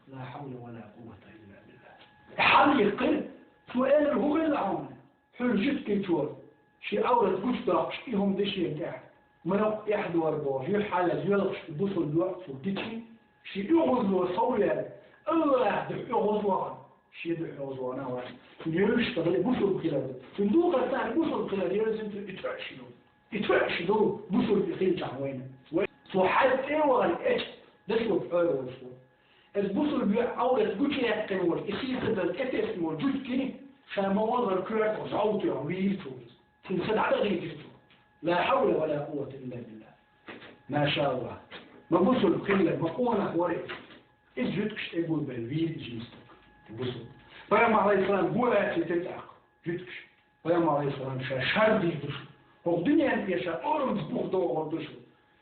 Ла хьавла ва ла къуввата илла биллахӀ. Хьал йиккхира, цо элира: «ХӀун хилла хьуна?» Хьуьлла жуьгтичо шен Ӏаврат гучудоккхуш, и хӀума дешера тӀехь, ма йоккха эхь дора бохуш, юьхь хьалаза йоьлхуш, и бусул лоьӀ цо гичи, шен оьгӀазло сов яьлла, АллахӀ дуьхьа оьгӀаз вахана, шен дуьхьа оьгӀаз вахана а вац. Цуьнан евзаш ца хилла бусулба хилар ду. Цуьнан духар царна бусулба хилар евзина цуьнан и тоьаш ду. И тоьаш ду, бусулба и хилчахь вайна. Вай, цо хьаьж тӀе а вахана, эчу дашо пхьора волуш ву. Иза бусулба йоьӀан Ӏаврат гучуяьккхина волу, и хийцадан тӀетесна волу жуьгти, ша ма валлара коьртах жӀовтоьхна вийра цо иза. Цуьнан са дӀадахийтира цо. Ла хьавла ва ла къуввата илла биллахӀ. Ма ша АллахӀ. Ма бусулба хилла, ма къонах вара иза. Иза жуьгташ тӀе гулбелла вийра и жима стаг. Бусулба. Пайхамар, Ӏалайхиссалам, гулбаьлла тӀаккха жуьгташ. Пайхамар, Ӏалайхиссалам, ша шардийр ду шу. ХӀокху дуьненна тӀе ша орамца бух дохур ду шу.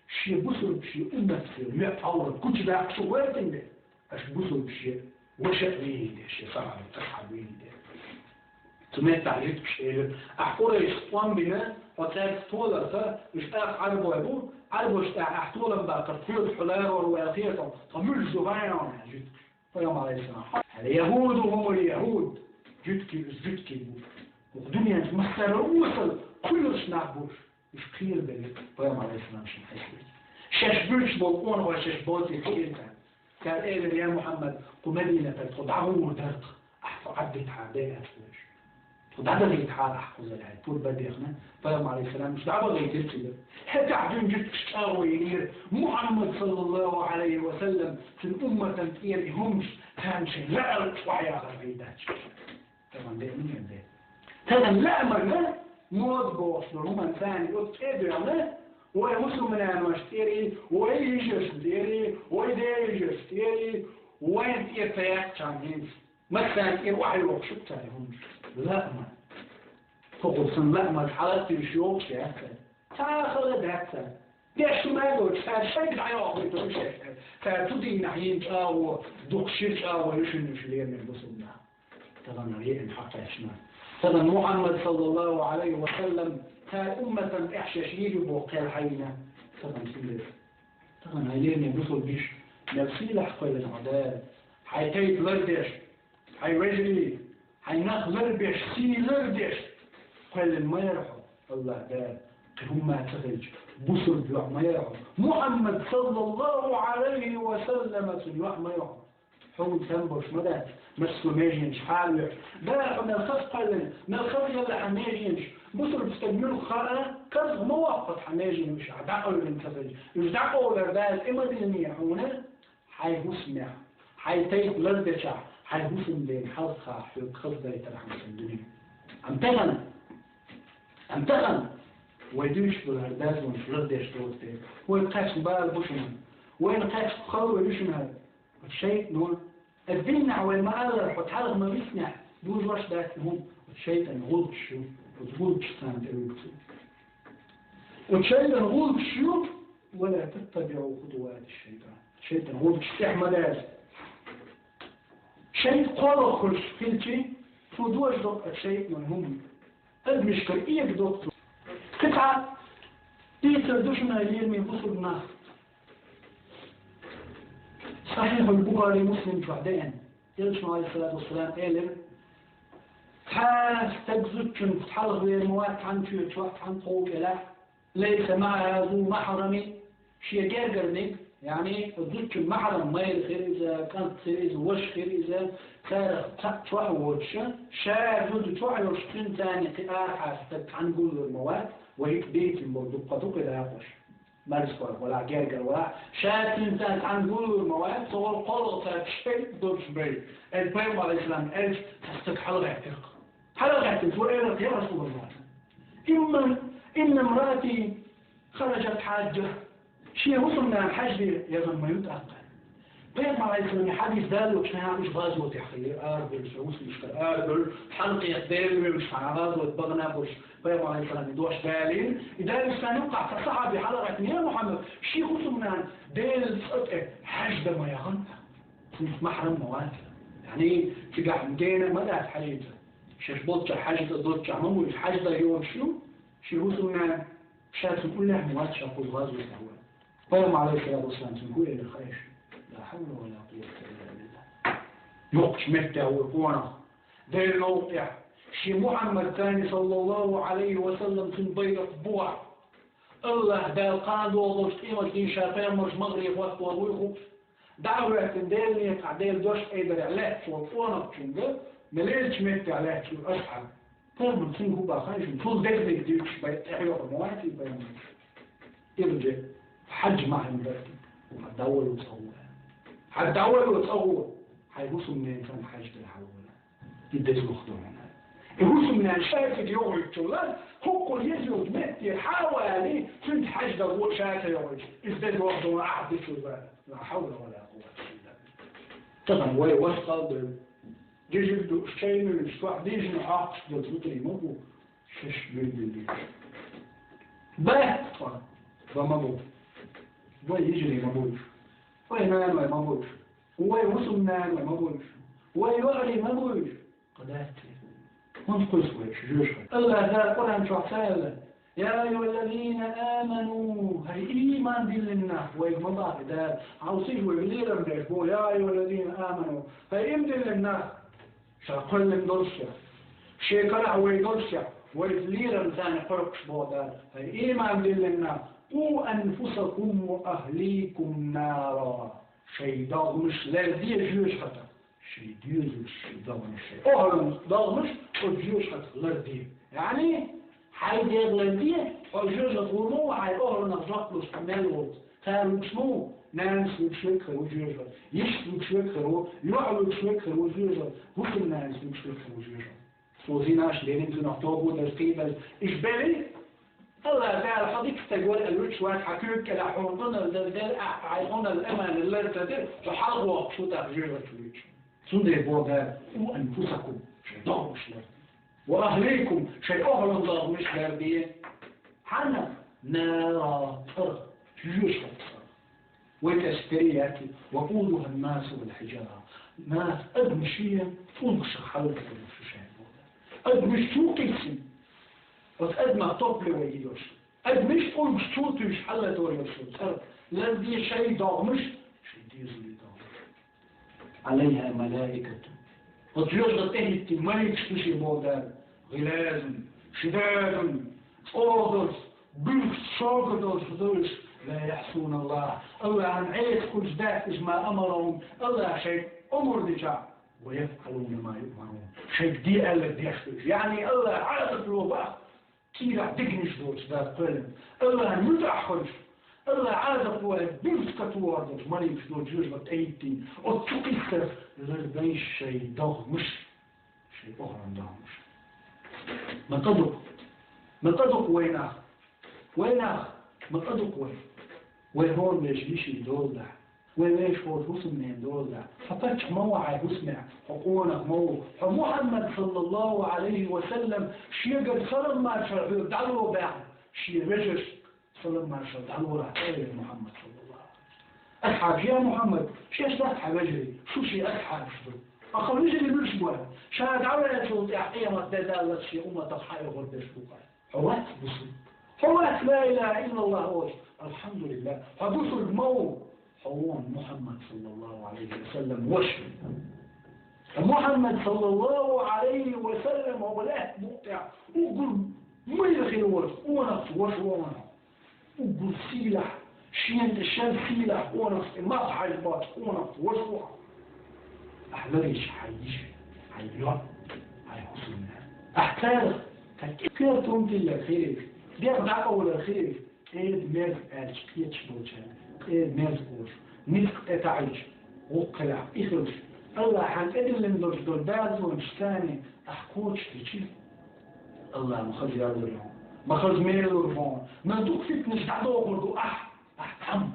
Шен бусулба, шен уммат, шен йоьӀан Ӏаврат гучудаккха шу гӀоьртина де. Аша бусулба шен ваша а вийна де, шен сахьаб, асхьаб вийна де. Цу меттахь жуьгташа элира: «Ахь къурайшах тӀом бина, хьо цаьрца толарх, уьш тӀаккха Ӏарбой бу, Ӏарбошна тӀехь ахь толам баккхарца хьоьга хьо ларор ву аьлла хета хьуна, тхан муьлш ду хьайна?» — аьлла жуьгташа. Пайхамар, Ӏалайхиссалам: «ХӀа, яхӀуду хӀумул яхӀуд». Жуьгтий, жуьгтий бу. ХӀокху дуьненчу массарал осал кхоьруш нах бу уьш. Уьш кхерабелла, Пайхамар, Ӏалайхиссалам, шен хьаьжира. Шаьш буьйцуш болу къонахой шаьш боцийла кхиира царна. Цара элира: «Я Мухьаммад, кху Мадинатара тхо дӀагӀур дара тхо, ахь тхо Ӏаддитахьара дайа аьлла вуьйш. Тхо дӀадахийтахьара ахь кхузара», — аьлла, пурба бехна. Пайхамар, Ӏалайхиссалам, уьш дӀабахийтира цигара. ХӀетахь дуьйна жуьгташ чӀагӀо йинера: «Мухьаммад, саллаллаху Ӏалайхи ва саллам, цуьнан умматан тӀера и хӀумаш, царна шайн лаьара чохь яхар хӀийдач». Тахана деана ма де. Тахана лаьа ма ма, мода бохуш долу хӀуманна царна оцу тӀе а доьгӀна, вай мусульманаш тӀерий, вай йижаршна тӀерий, вай ден йижаршна тӀерий, вайна тӀера ца яьккхича хӀинца. Массарна тӀера охьайохуш ю цара хӀуманаш. Лаьа ма. Тхо кху сан лаьа ма хьала а туьйсуш йохуш яц цара. Цхьа а хала дац цара. Деш ма доцуш, цара шайга дӀайохуьйтур ю шаьш. Цара цу дийнахь йина чӀагӀо, дукха шира чӀагӀо ю шуна уьш леринарг бусулба нах. Тахана еана хьакхаьчна. Тахана Мухьаммад, саллаллаху Ӏалайхи ва саллам, цара умматан тӀехь шаьш йийр ю боху кхел хьайна. Тахана хилира. Тахана хьайн леринарг бусулба йиш, мел сийлахь кхоьллина хьо Дала. Хьайн тайпа лардеш, хьайн вежарий, хьайн нах ларбеш, сий лардеш кхоьллина ма яра хьо АллахӀ Дала, кхин хӀумма а ца хилча, бусулба йоӀ ма яра хьо. Мухьаммад, саллаллаху Ӏалайхи ва саллама, цуьнан йоӀ ма яра хьо. Хьуна сам болуш ма дац, массо а меженаш хьалавоьхуш. Дала хьо мел хаза кхоьллина, мел хаза елла хьан меженаш. Бусулба стаг муьлха хаа, карзах ма воккху хьан меженаш, хьан дӀакъевлина ца хилча. Уьш дӀакъовлар Дала тӀе ма диллинехь хьуна, хьайн хӀусамехь, хьайн тайпа лардечохь, хьайн хӀусамдена хьалха хьоьга хаза дайтархьама сан дуьне. Амма тахана, амма тахана, вай дуьйцуш долу хӀара дазонаш лардеш доцу дела, вай кхаьчна бала бу шуна, вайна кхаьчна хала вай ю шуна хӀара. Оцу шайтано, аса дийнахь вай ма-аллара, хьо цхьалха ма виснехь, дужош дац хӀума, оцу шайтан гӀуллакхаш ю, оцу гӀуллакхаш царна тӀе вуьгу цо. Оцу шайтан гӀуллакхаш ю, ва ла таттабиӀу хутувати шайтан. Шайтан гӀуллакхаш тӀехь ма даза. Шайтан кхоалгӀа хуьлуш хилчи, цо дожадо оцу шайтанан хӀума. Адамашкара эга доккху. Кхин цхьа дийцар ду шуна, лераме бусулба нах. Сахьихьул Бухари, Муслим чохь деана. Элчано, Ӏалайхиссалату вассалам, элира: «Цхьа стаг зудчуьнца хьалха вер ма вац цхьана чоь чохь, цхьана тхов кӀелахь, лайса маӀаху зу махьрами, шен гергарниг, яъни зудчун махьрам, майра хир иза, кӀант хир иза, ваша хир иза, царах цхьаъ чохь а воцуша, ша зуда чохь а йолуш, цуьнца цхьаьна кхин арахьара стаг цхьана гуллур ма вац, вай дийцина болу дуккха ду кхин дакъош». Марзкъа валахь, гергара валахь, ша цуьнца цхьаьна гуллур ма вац, цо вала кхоалгӀа цаьрца шайтӀа долуш бен. Эл пайхамар, Ӏалайхиссалам, элча цхьа стаг хьалагӀаьттира-кх. ХьалагӀаьттина, цо элира-кх: «Я Расулаллах, инна, инна имраати хараджат хьаджа». Шен хӀусамнана хьаьж де яхана ма ю тӀаккха. Пайхамар, Ӏалайхиссалам, хьадис далочу наха уьш гӀазотехь хилира, арабевллачу муслимашкара арабевлла, хьалакхетта Делан вевзаш хьан гӀазот бахана а болуш, Пайхамар, Ӏалайхиссалам, и дош далийна. И далийча царна юккъахь цхьа сахьаби хьалагӀаьттина: «Я Мухьаммад, шен хӀусамнана Делан цӀа тӀе хьаьж дан ма яхана, цуьнца махьрам ма вац». Яъни, цигахь гена а ма дац хьаьжцӀа. Шаьш болччахь хьажда, долччахь ма буй, хьажда йогӀуш ю ши хӀусамнана, ша цунна уллехь ма вац, ша кхуза гӀазот дӀаволла. Пайхамар, алейхиссалату вассалам, цунна хӀу элира хаьий шуна? Ла хьавла ва ла къуввата илла биллахӀ. Йоккхачу меттехь вуй къонах, Делан новкъа тӀехь, шен Мухьаммад цӀарна, саллаллаху Ӏалайхи ва саллам, цуьнан байракх бухахь, АллахӀ Дала кхана догӀуш долчу къематдийнахь ша пайхамарш могӀаре хӀоттор вуй хууш, дӀа а хӀоьттина, Делан некъахь Делан дош айдарехь лаьтташ волу къонахчуьнга, мел лелачу меттехь лаьтташ ву асхьаб. Пайхамар цуьнга хӀу боху хаьий шуна? Цул дерриг дуьйцуш бай тӀехьоьхур ма вац и пайхамар. Иржи, хьажа, ма хьайна дара, хьан дӀаволла цӀа гӀо. Хьан дӀаволла цӀа гӀо, хьайн хӀусамненан санна хьажда хьан волла. И деза вахана. И хӀусамнана шайцига йогӀуьйтучул а, хӀокхул еза йолчу метте хьан а валий, цуьнца хьажда гӀо ша ца йогӀуьйтуш. Иза деза вахана ахьа дичул бара. Ла хьавла ва ла къуввата илла биллахӀ. Тахана вай васкал бевлла, дижиг дууш, чай муьйлуш, чохь дийшина Ӏохкуш долчу зударий ма бу, шаьш муьйлабеллерш. Баьхна тхо, ва ма бу. Вай йижарий ма буй уьш. Вай нанай ма буй уьш. Вай хӀусамнанай ма буй уьш. Вай йоӀарий ма буй уьш. Кху дац те. ХӀунда кхуьйсу вай уьш жоьжахатех? АллахӀ Дала Къуръан чохь ца аьлла: «Я айюхаллазина аману», хӀай ийман диллина нах, вайга ма боху Дала. Хьовсийша, вайга лерам беш боху: «Я айюхаллазина аману», хӀай ийман диллина нах, ша кхоьллина долуш шех, шен карахь вай долуш шех, вайца лерам царна кхойкхуш боху Дала: хӀай ийман диллина нах, къу анфусакум ва ахликум нара. Шайн догӀмаш ларде жоьжахатех. Шайн доьзалш, шайн догӀмаш, шайн охӀланан догӀмаш оцу жоьжахатех ларде. Яъни, хьайн дегӀ ларде, хьо жоьжахатех гӀур ма ву, хьайн охӀланах жоп луш хьо мел волчу. Цара луьгуш ма ву, нанас луьгуш верг хир ву жоьжахате, йишас луьгуш верг хир ву, йоӀ луьгуш верг хир ву жоьжахате, хӀусамнанас луьгуш верг хир ву жоьжахате. Цо зинаш лелийна, цунах тоба деш, кхин деш, иштта белахь, АллахӀ Дала хьо дика стаг вара аьлла вуьтуш вац, хьан куьйга кӀелахь хьуна къиналла дара, ахь хьайн къиналла, аманал лар ца дира, хьо хьалхавоккхуш ву тӀаккха жоьжахате вуьтуш. Цундела боху Дала: къу анфусакум, шайн догӀмаш ларде. Ва ахликум, шайн охӀланан догӀмаш ларде. Хьанна? Нара, цӀарах, жоьжахатин цӀарах. Вай тӀе стери яти: «Ва къудухан-насу вал-хьиджара». Наса, адамашеи, цӀулгашеи хьаллакдеш ду шу шайн боху. Адамаш чу кхийсина, оцу адамах топливо йо шу. Адамаш, цӀулгаш чу туьйсуш хьалладо шу цӀарах. Ларде шайн догӀмаш, шайн доьзалан догӀмаш. «Ӏалайха малаикатун». Оцу жоьжахатин тӀе хӀиттина маликаш ду шен боху Дала. «Гъилазун, шидадун», чӀогӀа долуш, буьрса шога долуш ду уьш. «Ла яӀсуналлахӀа». АллахӀан Ӏеса хуьлуш дац уьш, «ма амарахӀум», АллахӀа шайга омра дича, «ва яфӀалуна ма юъмарун». Шайга де аьлларг деш ду уьш. Яъни АллахӀан Ӏазап ло бах, кийрахь дегнаш доцуш Дала кхоьллина. АллахӀан муьтӀахь хуьлуш, АллахӀан Ӏазап ло, буьрса катохар долуш маликаш ду жоьжахатин тӀе хӀиттина. Оцу чу кхиссарх ларбеш шайн догӀмаш. Шайн охӀланан догӀмаш. Ма къа ду-кх, ма къа ду-кх вай нах, вай нах, ма къа ду-кх вай. Вай хӀора вешан йишин дола дахь, вай вешан хӀора хӀусамненан дола дахь. Хьо паччахь ма ву хьайн хӀусамехь, хьо къонах ма ву. Хьо Мухьаммад, саллаллаху Ӏалайхи ва саллам, шегара салам-маршалла хьоьга дӀало баьхна, шен вежаршка салам-маршалла дӀалорахь, элира Мухьаммад, саллаллаху Ӏалайхи ва саллам. Асхьабаш: «Я Мухьаммад, шаьш дац хьан вежарий, шу шен асхьабаш ду. Ткъа хьан вежарий муьлш бу?» Ша дӀаваьллачул тӀаьхьа къемат де даллалц шен умматах хьаоьхур берш бу-кх. Хьо вац бусулба? Хьо вац ла илаха иллаллахӀ олуш? АлхьамдулиллахӀ, хьо бусулба ма ву. Хьо ву Мухьаммад, саллаллаху Ӏалайхи ва саллам, ваша. Мухьаммад, саллаллаху Ӏалайхи ва саллам, хьо бан лаьтта букъ тӀехь уггар майра хир волчу къонахчун ваша ву хьо. Уггар сийлахь, шена тӀе шен сийлахь къонахчун тӀе мах хьажа боцу къонахчун ваша ву хьо. Ахьа ларийча хьайн йиша, хьайн йоӀ, хьайн хӀусамнана, ахьа царах кхерам тиллар хир ю, дегӀ дӀакъовлар хир ю. ТӀеда мерза аьлча, кхеташ болчарна тӀеда мерза олуш, ницкъ тӀетаӀийча, гӀуллакх хилахь, и хилча, АллахӀа хьайна тӀедиллина долуш долу дазонаш царна ахь кхочушдича, АллахӀа ма хаза ял лур ю хьуна, ма хаза мел лур ю хьуна, мел дукха фитнаш дӀадохур ду ахь, ахь цхьамма,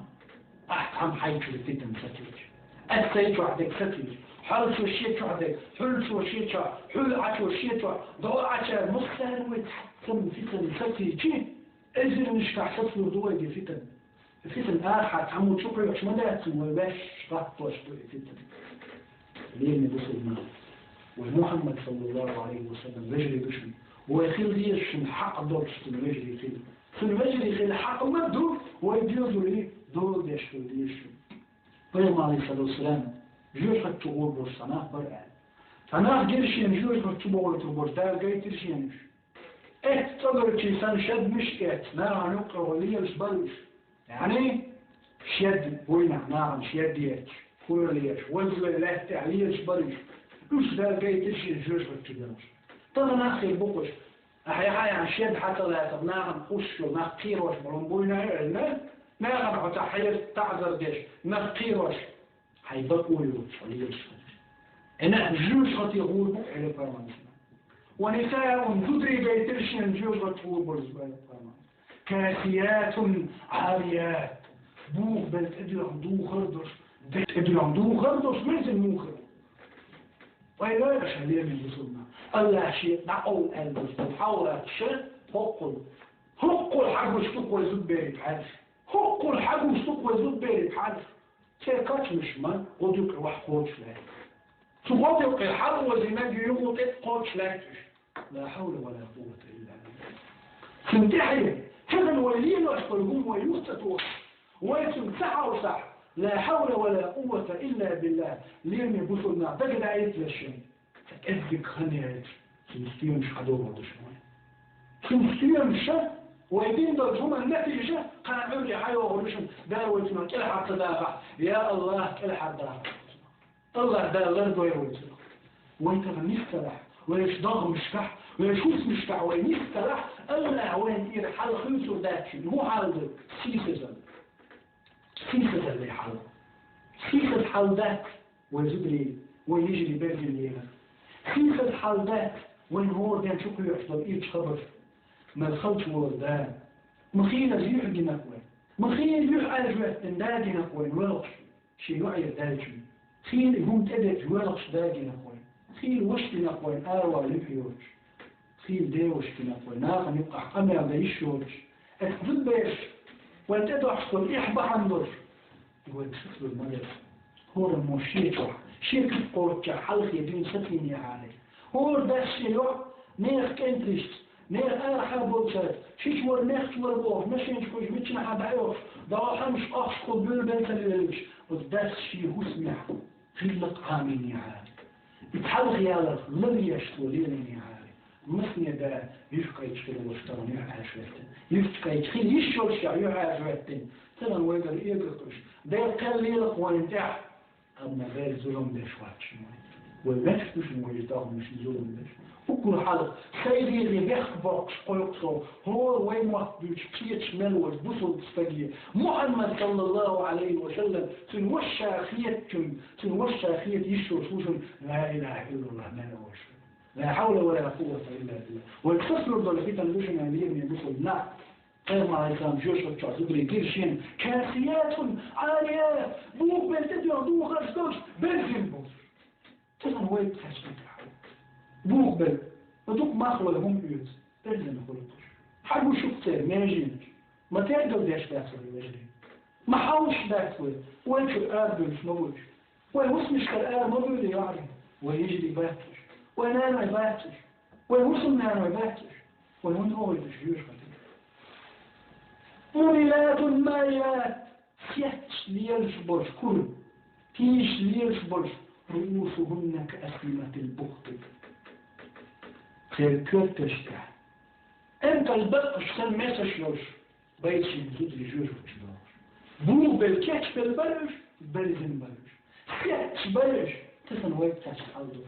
ахь цхьамма хьайчуьра фитна сацийча. Ас сайн чохь дерг сацийча, хьо шен чохь дерг, хьуьллачо шен чохь, хьуьлла Ӏачо шен чохь, дӀо Ӏачара массарна вай цхьацца фитна сацийча, эзарнашкахь сацалур ду вайга и фитна. И фитна арахьа цхьаммо чу кхоьхьуш ма дац, вай ваьш гӀаттош ду и фитна. Лераме бусулба нах, Вай Мухьаммад, саллаллаху Ӏалайхи ва саллам, вежарий ду шуна. Вай хила деза шуна хьакъ долуш цуьнан вежарий хила. Цуьнан вежарий хила хьакъ ма ду, вай доьзале дола деш хила деза шуна. Пайхамар, Ӏалайхиссалату вассалам, жоьжахати чу гӀур болуш цхьа нах бара аьлла. Цхьа нах гира шена жоьжахати чу бохуьйтур болуш, Дала гайтира шена уьш. Эццу цӀогарчий санна шед миш эцна, нахана юккъехула лелаш бара уьш. Яъни, шед вуйнахь нахана шед ецаш, хӀора лелаш, вазле лаьтта тӀехь лелаш бара уьш. Уьш Дала гайтира шена жоьжахати чу берш. Тахана нах хир бу кхуш. Ахьа яхьа яхьа шед хьа ца лацар, нахана кхуссуш йолу нах кхерош болу буйнахь а аьлла, нахана хьо ца хьерта таӀзар деш, нах кхерош. Хьайн бакъо йоцуш хьо лелаш хилча. Ӏина жоьжахати гӀур бу хьо, Пайхамар. Ва нисаун, зударий гайтира шена жоьжахати гӀур болуш, Пайхамар. Касиятун, Ӏарият. Бухабелла тӀедоьгӀна духар долуш, де тӀедоьгӀна духар долуш, меза мухар. Вай лоьра ша леррина бусурман. Аллах шен дӀакъовла аьлла долуш долу хьовлаташ хӀоккхул. ХӀоккхул хьагуш ду-кх вай зудберийн хьаьрш. ХӀоккхул хьагуш ду-кх вай зудберийн хьаьрш. Церан кочамаш ма гӀодаюкъе вахь кхочуш лаьтташ. Цу гӀодаюкъе хьалаозийнарг юкъа тӀе кхочуш лаьтташ. Ла хьавла ва ла къуввата илла биллахӀ. Цунна тӀаьхье, хӀинца вай лелош долу хӀума вай юха ца тохуш, вай цунна ца хьовсахь, ла хьавла ва ла къуввата илла биллахӀ, лераме бусурман, дагадаийта шуна. Сан кӀеззиг хан яьлча, цуьнан стоьмаш хьадогӀур ду шуна вайн. Цуьнан стоьмаш, вай дина долчу хӀуманна натийжа, кхана Ӏуьйре хьайогӀур ду шуна, Дала вай цунах кӀелхьара ца дахахь, я АллахӀ, кӀелхьара даха. АллахӀ Дала лардойла вай цунах. Вай тахана нисдарахь, вайш догӀмашкахь, вайш хӀусамашкахь вай нисдарахь, АллахӀ вайна тӀера хьал хуьйцур дац шуна. ХӀун хьал ду? Сийсазалла. Сийсазалле хьал. Сийсаз хьал дац. Вай зударий, вай йижарий берзина лелар. Сийсаз хьал дац, вайн хӀора ден чу кхоьхьуш долу ирчу хабарш. Мел халчу волу да. Ма хийла юьхь гинарг вайн. Ма хийла юьхь аьлла жоьттина да гинарг вайн воьлхуш. Шен йоӀера даьллачун. Хийла и хӀума тӀедетташ воьлхуш да гинарг вайн. Хийла ваша гинарг вайн, аравала юьхь йоцуш. Хийла деваша гинарг вайн, нахана юккъахь къамел дан йиш йоцуш. Эцу зудбераш, вайн тӀедогӀуш долу эхь бахьана долуш. И вай кхеталур ма дара. ХӀораммо шен чохь, шен куьг кхоччехь хьалхе дуьйна сацийнехьара. ХӀора дас шен йоӀ, нехан кӀенташца, нехан арахьара болчаьрца, шича вара, мехча вара бохуш, машенаш хуьйш, миччанхьа дӀаоьхуш, дӀо хьамаш охьашкахула буьйлабелла ца лелаш, оцу дас шен хӀусамехь гӀиллакх Ӏамийнехьара. И цхьалха яларх лар еш цо лелийнехьара. Масане да юьхькӀайча хила волуш тахана юьхьӀаьржа хӀоьттина. ЮьхькӀайча хила йиш йолуш юьхьӀаьржа хӀоьттина. Тахана вайгара эгар кхуьуш. Дела кхел лелакх вайна тӀехь. Амма Дела зулам деш вац шуна вай. Вай ваьш ду шуна вай иза догӀмашна зулам деш. Уггар хьалха, сайн дегӀе бехк боккхуш кхойкху со, хӀора вай мотт буьйцуш кхеташ мел волчу бусалба стаге, Мухьаммад, саллаллаху Ӏалайхи ва саллам, цуьнан ваша ша хетачунна, цуьнан ваша ша хета йиш йолуш ву шуна, ла илахӀа иллаллахӀ мел олуш. Ла хьавла ва ла къуввата илла биллахӀ. Вай кхеталур долу хӀитан ду шуна, лераме бусалба нах. Пайхамар, Ӏалайхиссалам, жоьжахати чохь зударий гира шена: касиятун, Ӏарият, бухабелла тӀедоьгӀна духарш долуш, берзина болуш. Тахана вай кхаьчна тӀехь. Бухабелла, ма дукха мах лой хӀума оьцу, берзина хуьлу кхуьш. Хьан гуш ю-кх церан меженаш? Ма тергал деш дац вай, вежарий. Ма хьовсуш дац вай, вай чуьра арабевллаш ма ву уьш. Вай хӀусамашкара ара ма бевлла, йоӀарий. Вай йижарий бац уьш. Вай наной бац уьш. Вай хӀусамнаной бац уьш. Вай хӀунда вогӀуьйтуш жоьжахати? Мумилатун маилат, сетташ лелаш болуш кура, тийша лелаш болуш, руусухунна каасниматил бухти. Церан коьрташ тӀехь, эмкал баккхаш санна месаш йолуш, байшин зударий жоьжахати чу догӀуш. Бухабелла, кечбелла бара уьш, берзина бара уьш. Сетташ бара уьш, тахана вай кхаьчна хьал ду.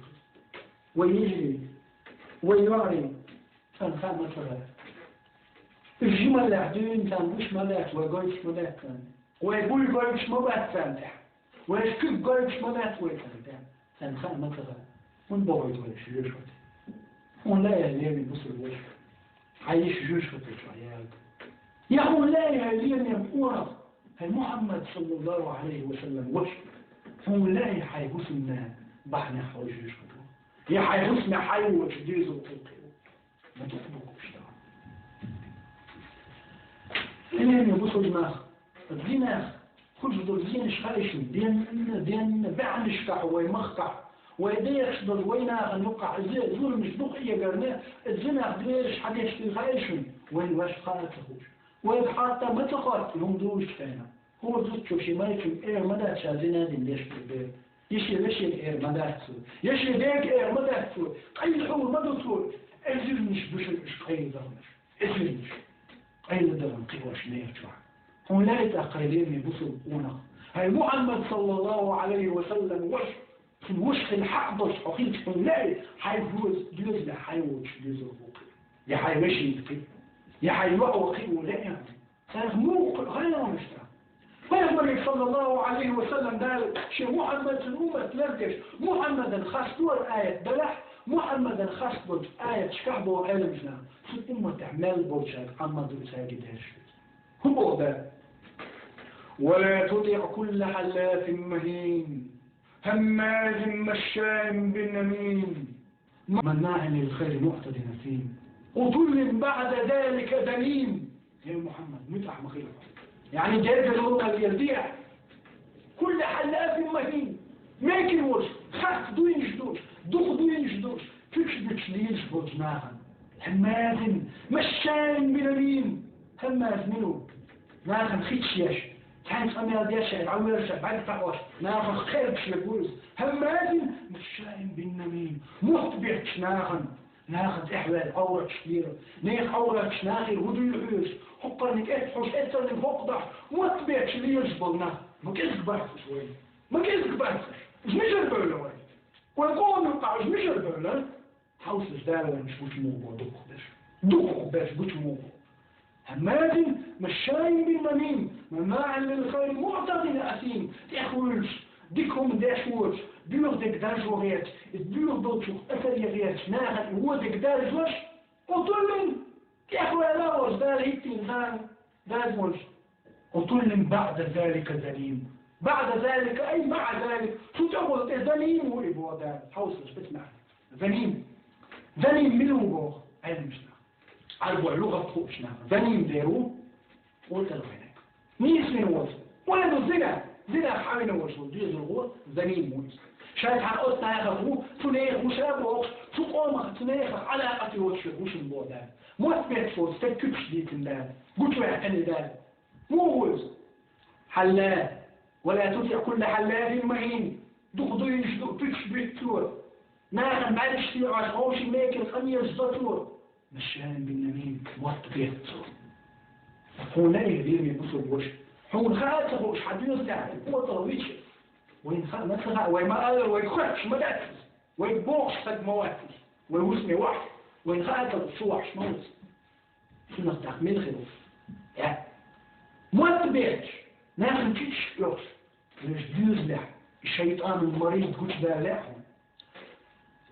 Вай йижарий, вай йоӀарий, царна хаа ма ца гӀерта. Уьш жималлехь дуьйна царна гуш ма лаьтташ, вай гойтуш ма дац царна. Вай буй гойтуш ма бац царна тӀехь. Вай куьг гойтуш ма дац вай царна тӀехь. Царна хаа ма ца гӀерта. ХӀунда бохуьйту вай уьш жоьжахати? Хьуна лаьа, лераме бусалба ваша, хьан йиш жоьжахати чохь яьлла? Я хьуна лаьа, хьайн лераме къонах, хьайн Мухьаммад, саллаллаху Ӏалайхи ва саллам, ваша? Хьуна лаьа, хьайн хӀусамнана бахьанехь хьо жоьжахати ву? Я хьайн хӀусамехь хьайн воцу доьзал кхайкхийна ву? Ма дукха бохуш ду. Лераме бусалба нах, зинах, хуьлуш долу зенаш хаьа шуна, денна, денна, баьхьанашкахь вай махкахь, Вай дехаш долу вай нахана юкъахь иза зуламаш дукха эгарна, иза зинах бераш хьадеш хир хаьий шуна, вайн ваьш хаа ца хууш. Вайга хатта ма ца хотту, хӀума дуьйцучу хенахь. ХӀора зудчо шен майрачуьнга эр ма дац ша зина дина деш хир бер. Я шен вешега эр ма дац цо. Я шен дега эр ма дац цо. Къайла хьур ма ду цо. Эзарнаш ду шуна уьш къайладаханаш. Эзарнаш. Къайладахана кхиош нехан чохь. Хьуна лаьий тӀаккха, хьайн лераме бусалба къонах? Хьайн Мухьаммад, саллаллаху Ӏалайхи ва саллам, ваша, цуьнан ваша хила хьакъ долуш хьо хилча, хьуна лаьий, хьайн доьз-, доьзалехь хьайн воцуш доьзалхо кхио? Я хьайн вешин кхио? Я хьайн йоӀ кхио лаьий хьуна? Царах муха кхио хьайна вуьш тӀаккха? Пайхамарга, саллаллаху Ӏалайхи ва саллам, Дала шен Мухьаммад, цуьнан уммат лардеш, Мухьаммадан хастора аят далахь, Мухьаммадан хас долчу аяташкахь боху Ӏеламнаха, цу умматехь мел болчаьрга Ӏамма ду цаьрга дерш. ХӀун боху Дала? ولا تطع كل حلاف مهين هماز مشاء بنميم مناع للخير معتد أثيم عتل بعد ذلك زنيم. Я Мухьаммад, муьтӀахь ма хила хьо. Яъни гергара вокхалла дехьа. كل حلاف مهين. Мекар волуш, харц дуйнаш долуш, дукха дуйнаш долуш, пуьчаш буьтуш лелаш болчу нахана. هماز مشاء بنميم. هماز мила ву? Нахана хи еш, цхьаьнца къамел деш, шайн дӀавоьрзуш, бӀаьрг цхьаъ оьцуш, нахах кхербаш верг ву иза. هماز مشاء بنميم. Мотт бетташ нахана, нахана тӀаьхьаваьлла Ӏовраташ лело, нехан Ӏовраташ нахера хӀун дуй хьоьжуш, хӀокхарниг эцна хьош, эцарниг хӀокху дахьаш, мотт бетташ лелаш болу нах. Ма кӀезиг бац уьш вайна. Ма кӀезиг бац уьш. Уьш мичара бевлла вайна? Вайн къоман юккъахь уьш мичара бевлла? Хьовсалаш, Дала вайна уьш гучу муха бо дукхахберш. Дукхахберш гучу муха бо. هماز مشاء بنميم مناع للخير معتد أثيم. ТӀехвуьйлуш, дика хӀума деш воцуш, боьха дерг даржо гӀерташ, иза боьха долчух асар ян гӀерташ, нахана и вон дерг даржош, عتل, тӀехваьлла а волуш, Дала хӀиттийна зама, дазонаш. عتل بعد ذلك زنيم. بعد ذلك أي مع ذلك. Цу тӀехула тӀе заним ву и боху Дала. Хьовсалаш, дацмаьхьа. Заним. Заним мила ву боху Ӏеламнаха? Ӏарбойн лугӀат хуучу наха заним дер ву, оццул вайнарг. Нийса вина воцу. Вайн ду зина. Зинах хьан вина воцу, доьзалхо заним ву иза. Шайн цхьана оцу нахах ву, цу нехан ву ша бохуш, цу къомах, цу нехах Ӏалакъат йоцуш верг ву шуна боху Дала. Мотт бетташ волу стаг куьпаш дийцина Дала. Гучуваьккхина Дала. Муха ву иза? حلاف. ولا تطع كل حلاف مهين. Дукха дуйнаш ду, пуьчаш буьту цо. Нахана бӀаьргаш тӀе Ӏаш, ховший мекара къамелаш до цо. مشاء بنميم. Мотт бетташ цо. Хьуна лаьий, лераме бусалба ваша? Хьуна хаа ца хууш, хьан доьзалехь и котал вича? Вайна хаа ма ца хаьа, вай ма аллара, вай кхоьттуш ма дац иза. Вай бохуш стаг ма вац иза. Вай хӀусаме вахь, вайна хаа ца хууш, цу вахьаш ма ву иза. Цунах тӀаккха мила хир ву? Я. Мотт бетташ, нахана куьчаш оьхуш, вешан доьзалехь и шайтӀанул марид гучудалале а хьуна.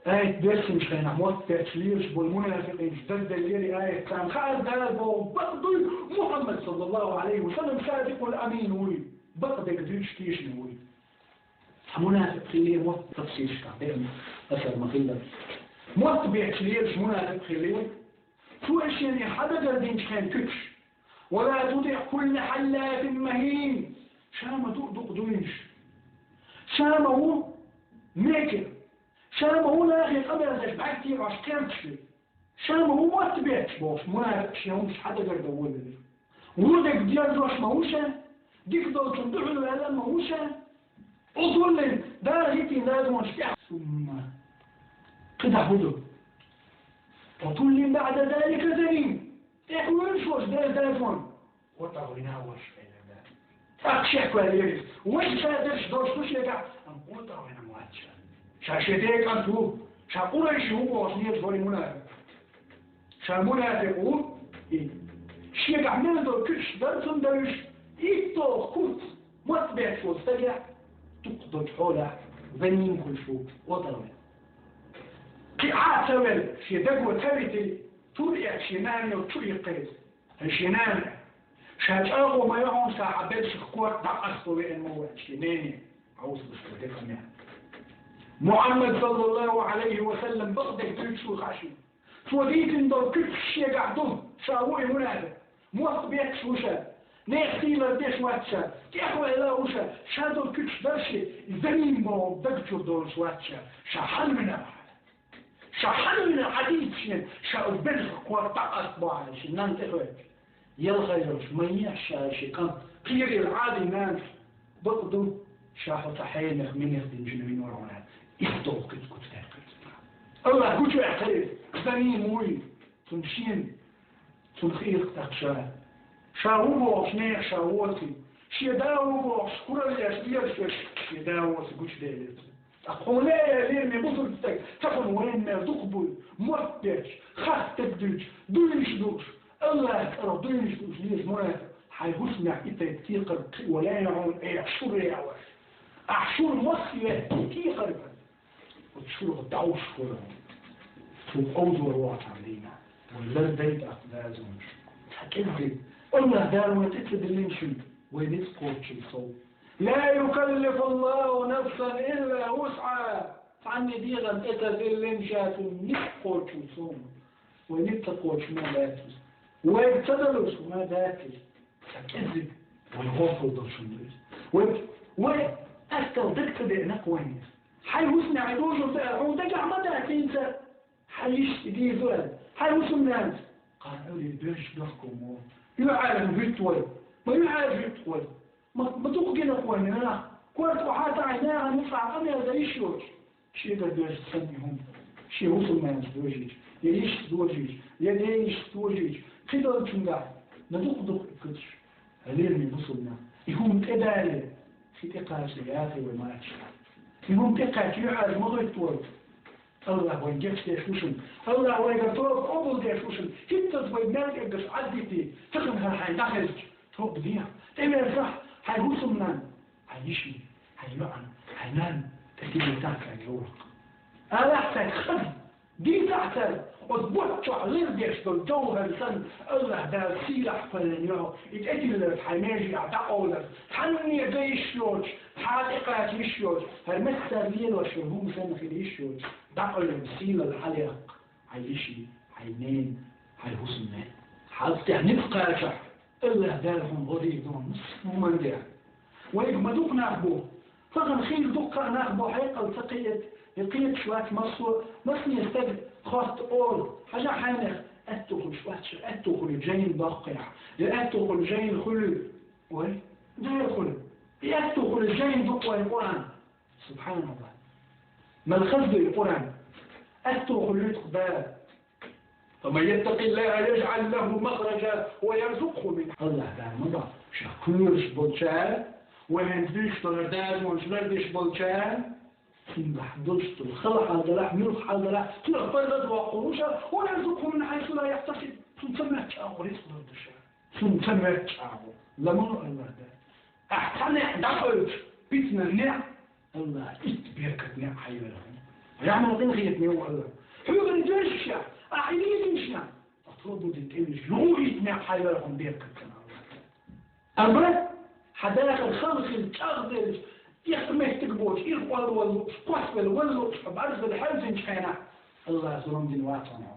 Аят беттачу хенахь мотт бетташ лелаш болу мунафикъинаш дагадевлира и аят. Царна хаьара Дала боху бакъ дуй, Мухьаммад, саллаллаху Ӏалайхи ва саллам, садикъул амин вуй, бакъдерг дуьйцуш тешна вуй. Цхьа мунафикъ хилла мотт тафсирашкахь дехна асар ма-хиллара. Мотт бетташ лелаш мунафикъ хилла, цо и шена хьадагардинчу хенахь куьпаш. ولا تطع كل حلاف مهين. Ша ма ду дукха дуйнаш. Ша ма ву мекар. Ша ма ву нахе къамел деш бӀаьрг тӀе Ӏаш кхердаш верг. Ша ма ву мотт бетташ бохуш, мунафикъ шен хӀумаш хьадагардан волавелира. Вон дерг даржош ма ву ша, дика долчунна дуьхьал ваьлла ма ву ша. عتل, Дала хӀиттийна дазонаш тӀехь. ثم. КхидӀа хӀун ду? عتل بعد ذلك زنيم. ТӀехвуьйлуш волуш дерг дазон. КхидӀа вина а волуш хилла. ТӀаккха шеко лелира. Вай ша дерш долуш ду шегахь, амма кхидӀа вина ма вац ша. Ша шен декъант ву, ша къурайши ву бохуш лелаш вара и мунафикъ. Ша мунафикъ ву, и шегахь мел долу куьчаш дар цунна девзаш, итталгӀа куц мотт бетташ волу стагехь, дукха долчу хьолехь, заним хуьлуш ву, кхидӀа вина. Кхин Ӏа а ца велла, шен даго ца витина, тур а эцна, шен нана йолчу чу иккхира иза. Ай шен нана, ша чӀагӀо ма йо хьуна, сан хьан белшах корта дӀакъасто веана ма ву аьлла шен нене, Ӏовсалаш ду декъамехь. Мухьаммад, саллаллаху Ӏалайхи ва саллам, бакъдерг дуьйцуш ву хаьа шуна. Цо дийцина долу куьпаш шегахь ду, ша ву и мунафикъ. Мотт бетташ ву ша. Нехан сийлар деш вац ша, тӀехваьлла ву ша, ша долу куьчаш дара шен, и замин боху даг чуьра долуш вац ша, ша хьанна вина ахьа. Ша хьанна вина хьадийца шена, ша оцу бежах кхорта дӀакъаста бохьана шен нанна тӀехоьтту. Ялхайолуш, ма ехьа ша шен кӀант, кхерийла Ӏадий нанас, бакъ ду, ша хьо цхьа хьенех, минех динчуьнан вина вара хьуна, иштта долу кхин гучудаьккхира. АллахӀ гучуваьккхира, замин вуй, цунна шена, цунна хиирх тахка ша. Ша ву бохуш, нехан ша воций, шен да ву бохуш, куралла еш, лелаш верш, шен да воций гучуделира цунна. Ткъа хьуна лаьа лераме бусург стаг, тахана вайна мел дукха буй, мотт бетташ, хатта стаг дуьйцуш, дуйнаш дууш, АллахӀан цӀарах дуйнаш дууш леза мунафикъ, хьайн хӀусамехь и тайпа текхар кхио лаьа хьуна, эх, шура яа ваша. Ахь шура массо а веттий текхар бан. Оцу шурах дӀовш хуьлу. Цо къовзор вахьа цхьана дийнахь. Вай лардайта ахь дазонаш. Цхьа кӀеззиг. АллахӀ Дала вай тӀе ца диллина шуна, вай ницкъ кхоччун сов. لا يكلف الله نفسا إلا وسعها. Цхьанне дегӀан тӀе ца диллина ша цунна ницкъ кхоччун сов. Вай ницкъ ца кхоччуш ма дац иза. Вайга ца далуш ма дац иза. Цхьа кӀеззиг. Вай гӀорхула долуш хӀума ду иза. Вай, вай, астагӀа дага ца деана кхойна иза. Хьайн хӀусамехь дужур ду аьлла, хьуна дагахь ма дац хӀинца. Хьан йиша и дийр ду аьлла. Хьайн хӀусамнанас. Кхана Ӏуьйре доьжуш дохко мо. ЮьӀаран хӀуьтту вай. Ма юьӀара хӀуьтту вай. Ма, ма дукха гина вайна нах. Корта охьа тӀе хьайн нахана юкъахь къамел дан йиш йоцуш. Шегара доьжуш санна и хӀума. Шен хӀусамнанас дожийча, я йишас дожийча, я ден йишас дожийча. Кхидолчуьнгахь, ма дукха-дукха и куьцаш. Лераме бусулба нах, и хӀума тӀедале, хи тӀекхачале яхе вай мачаш. И хӀума тӀекхаьчча юьхьӀаьржа ма гӀоьтту вай. АллахӀ вайн гечдеш ву шуна. АллахӀ вайгара тоба къобалдеш ву шуна. ХӀинццалц вай мел кӀеггаш Ӏаддитий, тахана хӀара хьайн дӀахезча, тоба дехьа. ТӀеверзахь, хьайн хӀусамнанна, хьайн йишина, хьайн йоӀана, хьайн нанна, тӀе тилла тахка хьайн ловракх. Алахь цаьрга хаза. Дийцахь цаьрга, оцу бутт чохь лардеш долу жовхӀар санна, АллахӀ Дала сийлахь кхоьллина йогӀу, и тӀетилларг хьайн меже ахь дӀакъовлар, цхьанне ган йиш йоцуш, цхьа а тӀекхача йиш йоцуш, хӀара меттара лелош йолу хӀума санна хила йиш йоцуш, дӀакъевлина сийлалла хьалаяккха хьайн йишин, хьайн ненан, хьайн хӀусамненан. Хьалха тӀехь ницкъ кхачахь, АллахӀ Дала хьуна гӀо дийр ду массо а хӀуманна тӀехь. Вайга ма дукха нах бу. Тахана хийла дуккха а нах бу, хьекъал ца кхета, я кхеташ вац массо а, массане стаг хоста олу, хьажахь хьайнех, аьтту хуьлуш вац ша, аьтту хуьлу жайна боккхехь, я аьтту хуьлу жайна хуьлу, ой, дера хуьлу. И аьтту хуьлу жайна ду-кх вайн Къуръан. СубхьаналлахӀ. Мел хаза ду и Къуръан. Аьтту хуьлуьйту-кх Дала. فمن يتق الله يجعل له مخرجا ويرزقه من حيث لا يحتسب. АллахӀ Дала ма боху, ша кхоьруш болчара, вайна дуьйцуш долу дазонаш лардеш болчара, цуьнгахь долуш долу хала хьал далахь, муьлхха хьал далахь, цунах паргӀат воккхур ву ша, ويرزقه من حيث لا يحتسب, цунна ца моьттуш агӀор рицкъ лур ду ша. Цунна ца моьттуш агӀор. Ламан АллахӀ Дала. Ахь цхьа неӀ дӀакъевлча, пицнан неӀ, АллахӀа итт беркат неӀ хьайвер хьуна. Рахьман къинхетаме ву АллахӀ. Хьоьгара доьжуш ша, ахь и лелийша, ткъа тобанан дин тӀе вижа, юха итт неӀ хьайвер хьуна беркатан АллахӀа. Амма хьан дахар хала хилла, чӀагӀделча, эккха меттиг боцуш, ирхъолла вала лууш, кхоссавелла вала лууш, хьо бӀарзвелла хьаьвзинчу хенахь, АллахӀа зулам дина вац хьуна.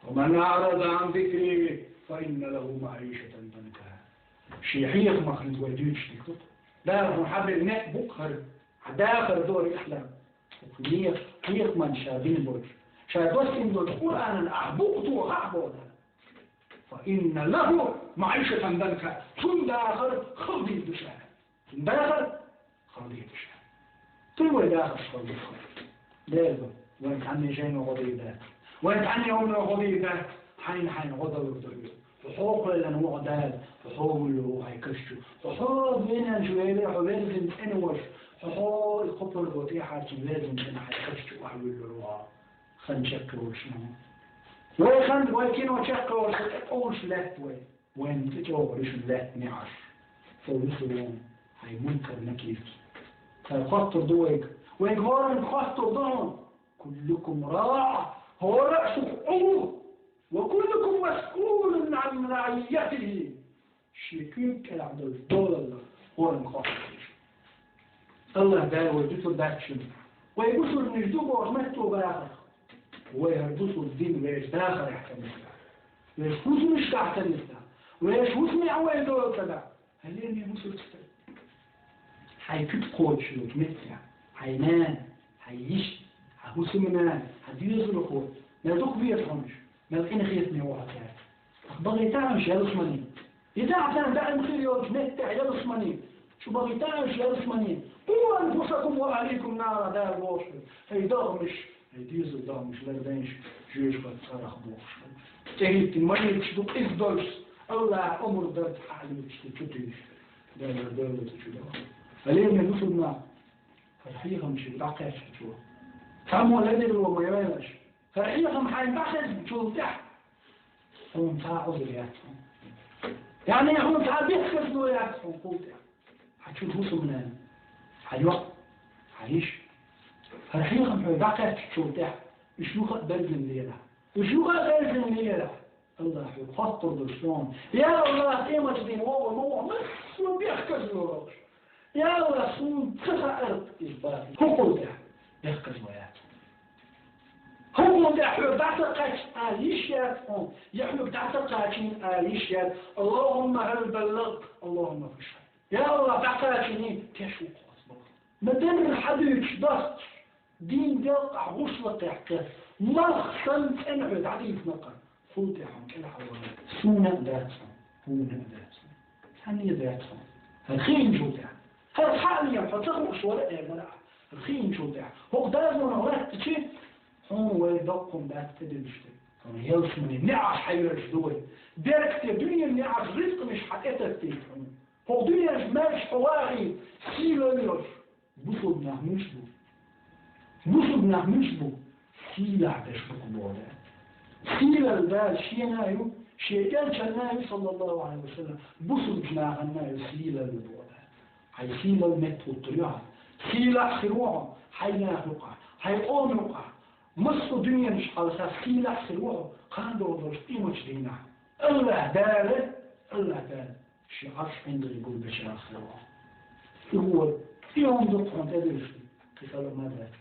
ومن أعرض عن ذكري فإن له معيشة ضنكا. Шен хьехамах хӀинца вай дуьйцуш дерг ду-кх. Дала хьуна хьабелла неӀ бу-кх хӀара, хьан дахар дора ислам. Хьехаман ша бина болчу, ша доссийна долчу Къуръанан ахь букъ тоха а боху Дала. فإن له معيشة ضنكا. Цуьнан дахар хала дийр ду ша. Дахар хала дийр ду ша. Туй вай дахарш хала дийр ду. Дера ду, вайн цхьанне жайно гӀо дийр дац. Вайн цхьанне хӀумано гӀо дийр дац. Хьайна-хьайна гӀо далур ду иза. Хьо хьо кхоьллина ву хьо Дала, хьо хьо вуьллур ву хьайн каш чу. Хьо хьо венан чу велира, хьо верзина цӀена волуш. Хьо хьо и кхо пурго тӀехьарчун верзина цӀена хьайн каш чу охьавуьллур ву хьо. Хан чекхйолуш ма ву. Вай хан, вай кино чекхйолуш, тӀе къовлуш лаьтта вай. Вайн тӀе чӀогӀа ришна лаьтта неӀарш. Со висалон, хьайн Мункар Накирца. Цара хоттур ду вайга. Вайга хӀоранга хоттур ду хьуна. كلكم راع. ХӀора а шух Ӏу ву. وكلكم مسؤول عن رعيته. Шен куьйга кӀелахь долчу долаллах хӀоранга хоттур ду шу. АллахӀ Дала вай дуьтур дац шуна. Вай бусурниш ду бохуш метто бахарх. Вай хӀара бусург дин вешан дахарехь ца нисдахь, вешан хӀусамашкахь ца нисдахь, Вешан хӀусаме а вай дола ца дахь, хьалле ме мусульман стаг. Хьайн куьг кхочуш йолчу меттехь, хьайн нана, хьайн йиша, хьан хӀусамнана, хьан доьзалхо, мел дукха веза хьуна уьш, мел къинхетаме ву хьо цаьрца. Ткъа бахийтахьа уьш ялсамане. И дахьа царна даим хир йолчу меттехь ялсамане. Чу бахийтахьа уьш ялсамане. Къу анфусакум ва ахликум нара, Дала бохуш ву. ХӀай догӀмаш, хӀай доьзал догӀмаш, лардайша жоьжахатин цӀарах бохуш ву. ТӀехӀиттина маликаш ду къиза долуш, Аллахьа омра дарца хьалуьйтуш ду чу туьйсуш. Дала лардойла цу чу догӀмаш. Хьалле ме мусульман нах, хӀара хьехам шуьга дӀакхаьчча чу. Цхьаммо ледарло ма йойла аша. ХӀара хьехам хьайна дӀахезначул тӀаьхьа хьуна цхьа а Ӏузур яц хьуна. Яъни хьуна цхьа а бехказло яц хьуна кхул тӀехь. Хьан чу хӀусамнана, хьан йоӀ, хьан йиша. ХӀара хьехам хьоьга дӀакхаьчначул тӀаьхьа уьш юха а берзина лелахь. Уьш юха а берзина лелахь. Аллахь хьоьга хаттар ду суна. Я Аллахь, къематдийнахь вогӀур ма ву массо а бехказло йолуш. Я Аллахь, суна ца хаьара иза бакъ. ХӀун кхул тӀехь бехказло яц? ХӀун кхул тӀехь хьоьга дӀа ца кхаьчна ала йиш яц хьуна, я хьоьга дӀа ца кхачийна ала йиш яц? Аллахумма хьал баллагӀт, Аллахумма фашхӀад. Я Аллахь, дӀакхачийний, теш ву кху ас боху. Ма дерриг хьадуьйцуш доццуш, дийнан делкъахь гӀуш лакхехь кхетта, малх санна цӀена хьоьга дӀадийцина кхана, кхул тӀехь хьуна кӀелхьарвала суна а дац хьуна, хьуна а дац хьуна. Цхьанне а дац хьуна. ХӀара хиъначул тӀаьхьа. ХӀара хьаъне хьо ца хууш вара а, эр вара а. ХӀара хиъначул тӀаьхьа. ХӀокху дозанах латтачи, хьуна вай доккхун дац тӀедиллуш дерг. Хьуна ялсаманин неӀарш хьайоьжуш ду вай. Беркате дуьненан неӀарш, рицкъанаш хьан тӀетаттийта хьуна. ХӀокху дуьненчу маьждигаш хьо вахийта, сийлалла йолуш. Бусулба нах муьлш бу? Бусулба нах муьлш бу? Сийлахь берш бу кху боху Дала. Сийлалла Дала Шена а ю, Шен элчанна а ю, саллаллаху Ӏалайхи ва саллам, бусулбачу нахана а ю сийлалла боху Дала. Хьайн сийлалла меттахӀуттур ю хьан. Сийлахь хир ву хьо хьайн наха юкъахь, хьайн къоман юкъахь. Массо а дуьненаш хьалха сийлахь хир ву хьо кхана догӀу долчу къематчу дийнахь. Аллахь Дала, Аллахь Дала Шен Ӏарш ӀиндагӀий гулбечарах хир ву хьо. И хӀора, и хӀума ду-кх хьуна тӀедиллуш, кхин хала ма дац.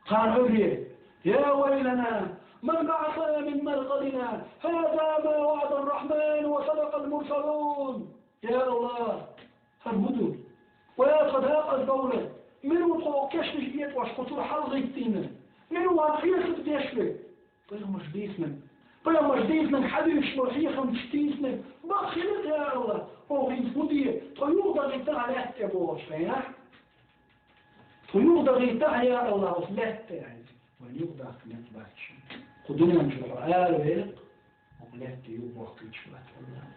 Кхана Ӏуьйре: يا ويلنا من بعثنا من مرقدنا هذا ما وعد الرحمن وصدق المرسلون. Я Аллахь, хӀара хӀун ду? Ва я тхан декъаза Дала, мила ву тхо кешнаш этӀош кху чуьра хьалагӀиттийна? Мила ву хьан хьесап деш верг? Пайхамарша дийцинарг, пайхамарша дийцинарг, хьан дуьйцуш болу хьехамчаша дийцинарг бакъ хилира, я Аллахь, оха хӀинца хӀун де, тхо юхадахийтахьа лаьтта тӀе бохучу хенахь? Тхо юхадахийтахьа, я Аллахь, оцу лаьтта тӀе хьайца. Вайна юхадахка меттиг бац шуна. Кху дуьнен чуьра хьо араваьлла, оцу лаьтта тӀе юхабохкуьйтуш вац Аллахь.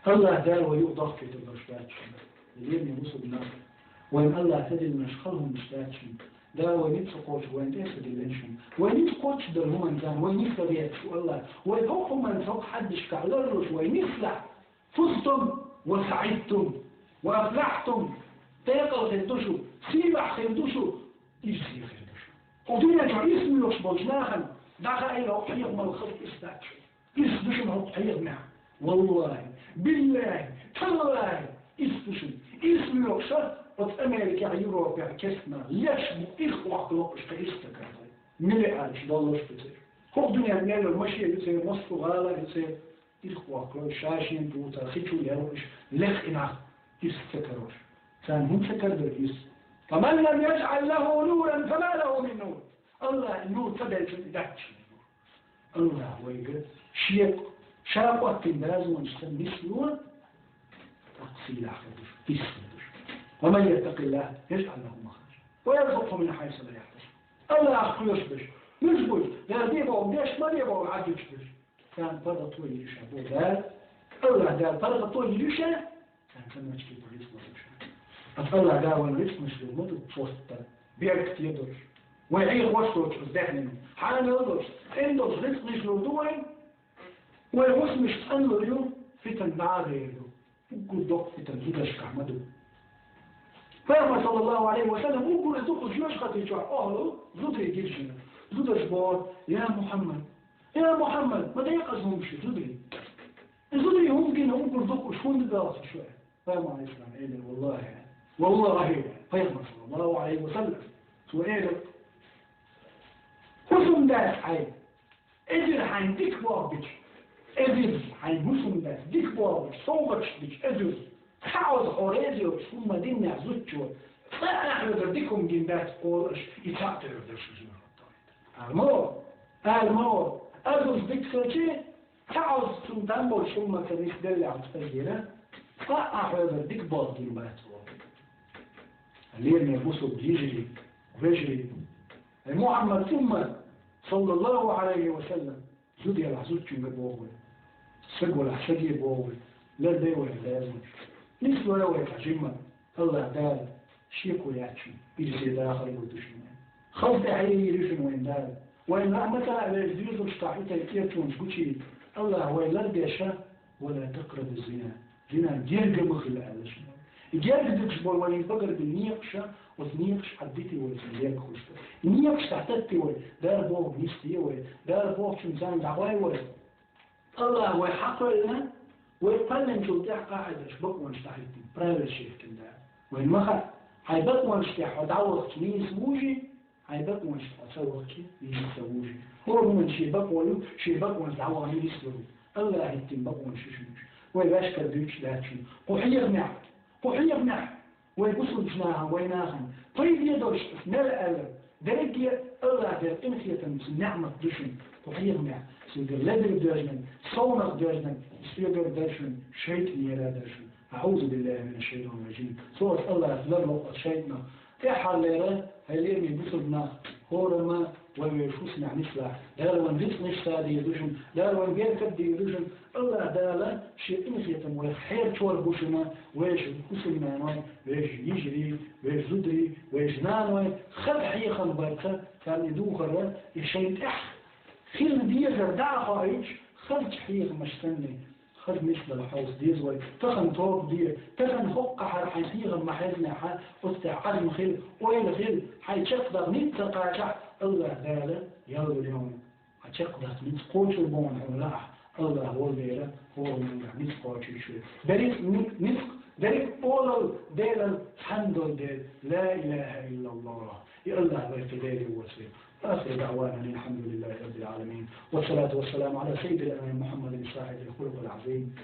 Аллахь Дала вай юхадохкуьйтур долуш вац шуна. Лераме мусульман нах, вайна Аллахь ца диллинарш хала хӀуманаш дац шуна. Дала вай ницкъ кхочуш вайна тӀе а ца диллина шуна. Вай ницкъ кхочушдолу хӀуманца вай нисдала гӀерташ ву Аллахь. Вай хӀокху хӀуманца хӀокху хьаьддашкахь ларлуш вай нислахь. فزتم وسعدتم وأفلحتم. Декъала хир ду шу, сийлахь хир ду шу, ирсе хир ду шу. Хьо дуьнен чохь ирс муьйлуш болчу нахана дӀахаийла хӀокху хьехамалла хаза ирс дац шу. Ирс ду шуна хӀокху хьехамехь. Валлахи, биллахи, таллахи, ирс ду шуна. Ирс муьйлуш оцу Америкехь, Европехь кестнах леш бу ирс воккхалла уьш кхин ирс ца карахь. Миллиардаш долларш ду церан. ХӀокху дуьнен мел йолу машенаш ю церан, массо а гӀала а ю церан. Ирс воккхалла, ша-шена туьйсуш, хи чу лелош, леха и нах ирс ца карош. Царна хӀунда ца карадо ирс? فمن لم يجعل له نورا فما له من نور. Аллахь нур ца делчунна и дац шуна нур. Аллахь вайга шен, ша къоттийна дозанаш санна нисло, тӀаккха сийлахь хир ду шу, ирс хир ду шу. ومن يتق الله يجعل له مخرجا ويرزقه من حيث لا يحتسب. Аллахьах кхоьруш берш муьлш бу? Дала де бохург деш, ма де бохург Ӏад дуьтуш берш. Царна паргӀато йийр ю ша, боху Дала. Аллахь Дала паргӀато йийр ю ша, царна цаммачкийта рицкъ лур ю ша. Ткъа Аллахь Дала вайна рицкъанаш лур ма ду, шортта, беркате долуш. Вай хьехош доцуш даьхнина, хьанал долуш, цӀена долуш рицкъанаш лур ду вайна. Вай хӀусамаш цӀанлур ю, фитан дӀа а дер ду. Уггар доккха фитан зудашкахь ма ду. Пайхамар, саллаллаху Ӏалайхи ва саллам, уггар дукха жоьжахати чохь охьалу зударий гира шуна. Зударша боху: «Я Мухьаммад, я Мухьаммад, ма декъаза хӀума шу зударий». И зударий хӀума гина уггар дукха уьш хӀунда доьлху шу? Пайхамар, алейхиссалам, элира: «Валлахи, валлахи», пайхамар, саллаллаху Ӏалайхи ва саллам, цо элира: «ХӀусамда хьайн, эзар хьайн дика бохбича, Эзиз, хьайн хӀусамда дика болх беш, совгӀаташ дича эзиз. Цхьа Ӏовза хьо реза йоцуш хӀума динехь зудчо, цкъа а хьоьгара дика хӀума гина дац олуш, и цхьаъ тӀе дерш жимхӀотталийта. Ала ма вара, ала ма вара, эзиз дика хилча, цхьа Ӏовза цунна там болуш хӀума ца нисделлехь цкъа гира, цкъа а хьоьгара дика болх гина бац олу. Лераме бусулба йижарий, вежарий, ай Мухьаммад уммат, саллаллаху Ӏалайхи ва саллам, зуда ялахь зудчуьнга боху вай, саг валахь саге боху вай, ларбе вай лазам. Нислой вай цхьа жимма, Аллах Дала шеко яц шуна, ирсе дахар лур ду шуна. Халкъ тӀе хьийр ю шуна вайн Дала. Вайн ламатана а веш доьзалш тӀехь хӀу тайпа кхетонаш гучий, Аллах вай лардеша, «Ва ла такърабу зина». Зина герга ма хила аьлла шуна. И герга дукхаш болу вайн багарбина некъаша, оцу некъаш хьаддите вай цунна герга хуьлуш ду. И некъаш тӀехь таттте вай, Дала боху нисде вай, Дала бохучун царна дӀагӀой вай. Аллах вай хьакхоьллина, вай кхоьллинчул тӀаьхьа къахьегаш бакъонаш дӀахӀиттина, правил шехкина Дала. Вайн ма хаьа, хьайн бакъонаш тӀехь хьо дӀавахча нийса вужий, хьайн бакъонаш тӀехь хьо ца вахча нийса ца вужий. ХӀора хӀуманна шен бакъо ю, шен бакъонаш дӀавахана нийса ву. Аллах хӀиттина бакъонаш ю шуна уьш. Вай ваьшкара дуьйцуш дац шуна. Кху хьехамехь, кху хьехамехь! Вай бусулбачу нахана, вай нахана пайде долуш аса мел аьлла, дерриге Аллах дера къинхетамца неӀмат ду шуна, кху хьехамехь, соьгара ледара доьжнарг, совнах доьжнарг, соьгара дара шуна, шайтӀанера дара шуна. АӀузу биллахи мина шайтӀани ражим. Цо аса Аллах ларло оцу шайтӀанах. ТӀаьххьарлера, хьай лераме бусулба нах, хӀорамма вай вешан хӀусамехь нислахь. Дала вайн рицкъанаш саде ду шуна, Дала вайн беркат де ду шуна. Аллах Дала шен къинхетам вайх хьерчор бу шуна, вешан хӀусамнаной, вешан йижарий, вешан зударий, вешан наной, хаза хьехам барца, царна и духар, и шайна тӀехь хила дезар дӀа а хоуьйтуш, хазачу хьехамаш санна, хаза нисдала хьовса деза вай. Тахана тоба де, тахана хӀокхахьара хьайн хьехам ма хьезнехь, оцу тӀехь Ӏазма хила, ойла хила, хьайн чекхдаккха ницкъ ца кхачахь, Аллах Дала ял ву леониг. Хьан чекхдаккха ницкъ кхочур боху хьуна лаахь, Аллах волу дела, хӀора мангахь ницкъ кхочуьйтуш ву. Дерриг а ни-, ницкъ, дерриг а олалла Делан хьан долу дела, ла илаха иллаллах. И Аллах вай кхин Дела воцу. وآخر دعوانا أن الحمد لله رب العالمين، والصلاة والسلام على سيد الأنام محمد صاحب الخلق العظيم.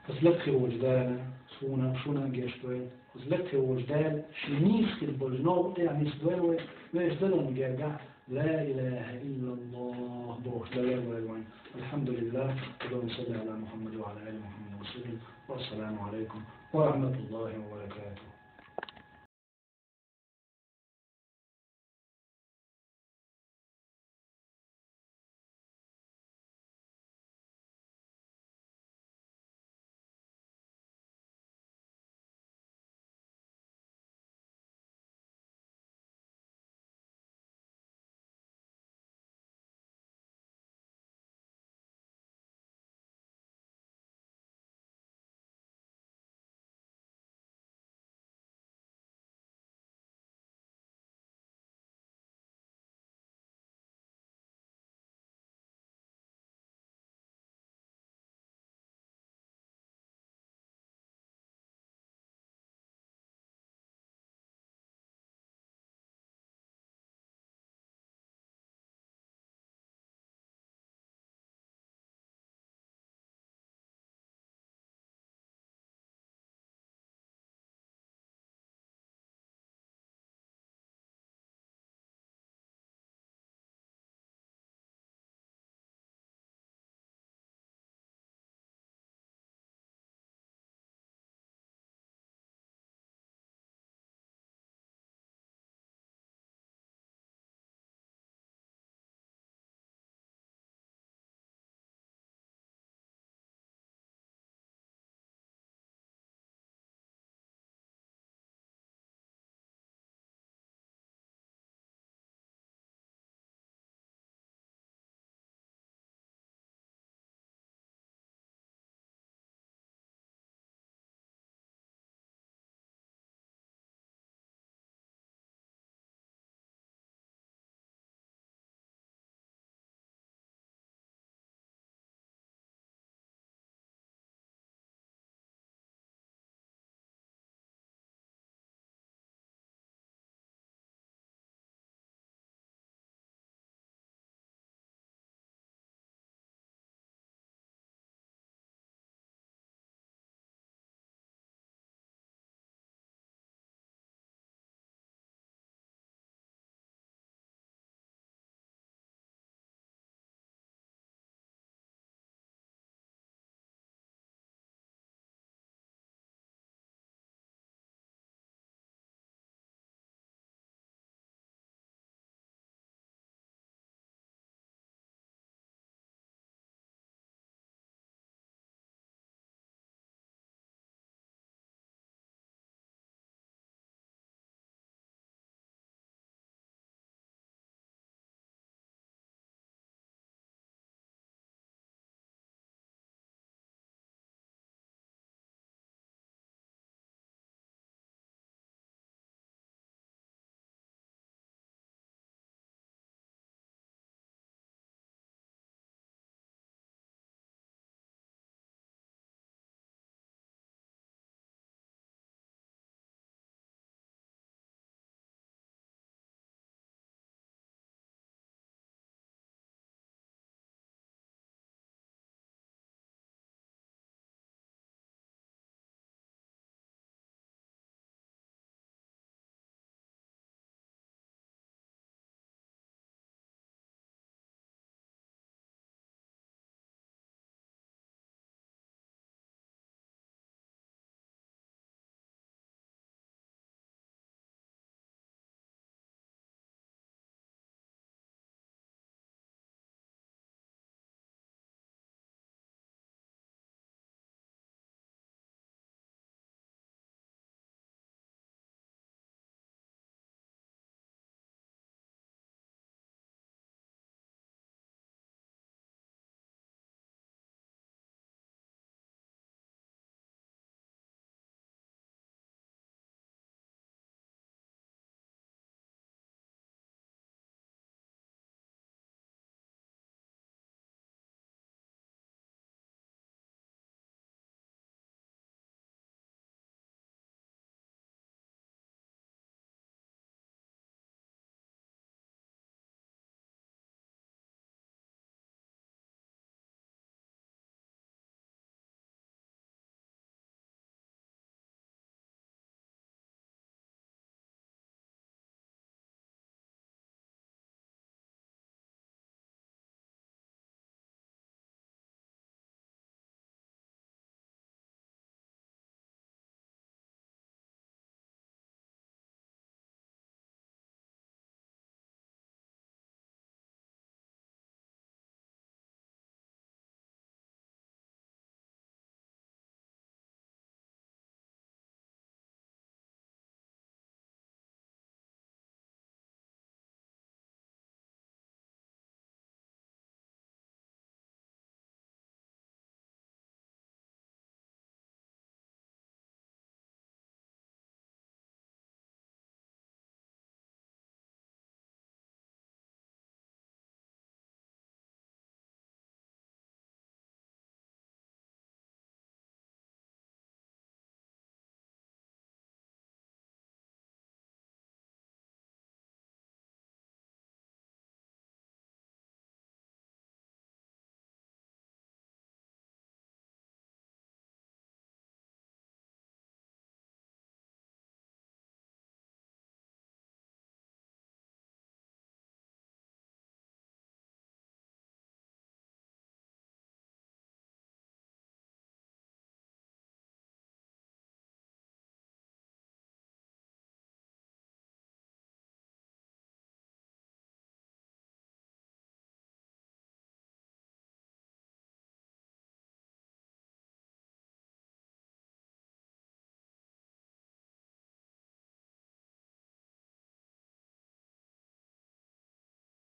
Хаза лакхе волчу Дала суна, шуна гечдойла. Хаза лакхе волчу Дала шен нийса хир болчу новкъа тӀехь нисдойла вай, вешан даларна гергахь لا إله إلا الله бохуш далар вай вайн. الحمد لله. اللهم صل على محمد وعلى آل محمد وسلم. والسلام عليكم ورحمة الله وبركاته.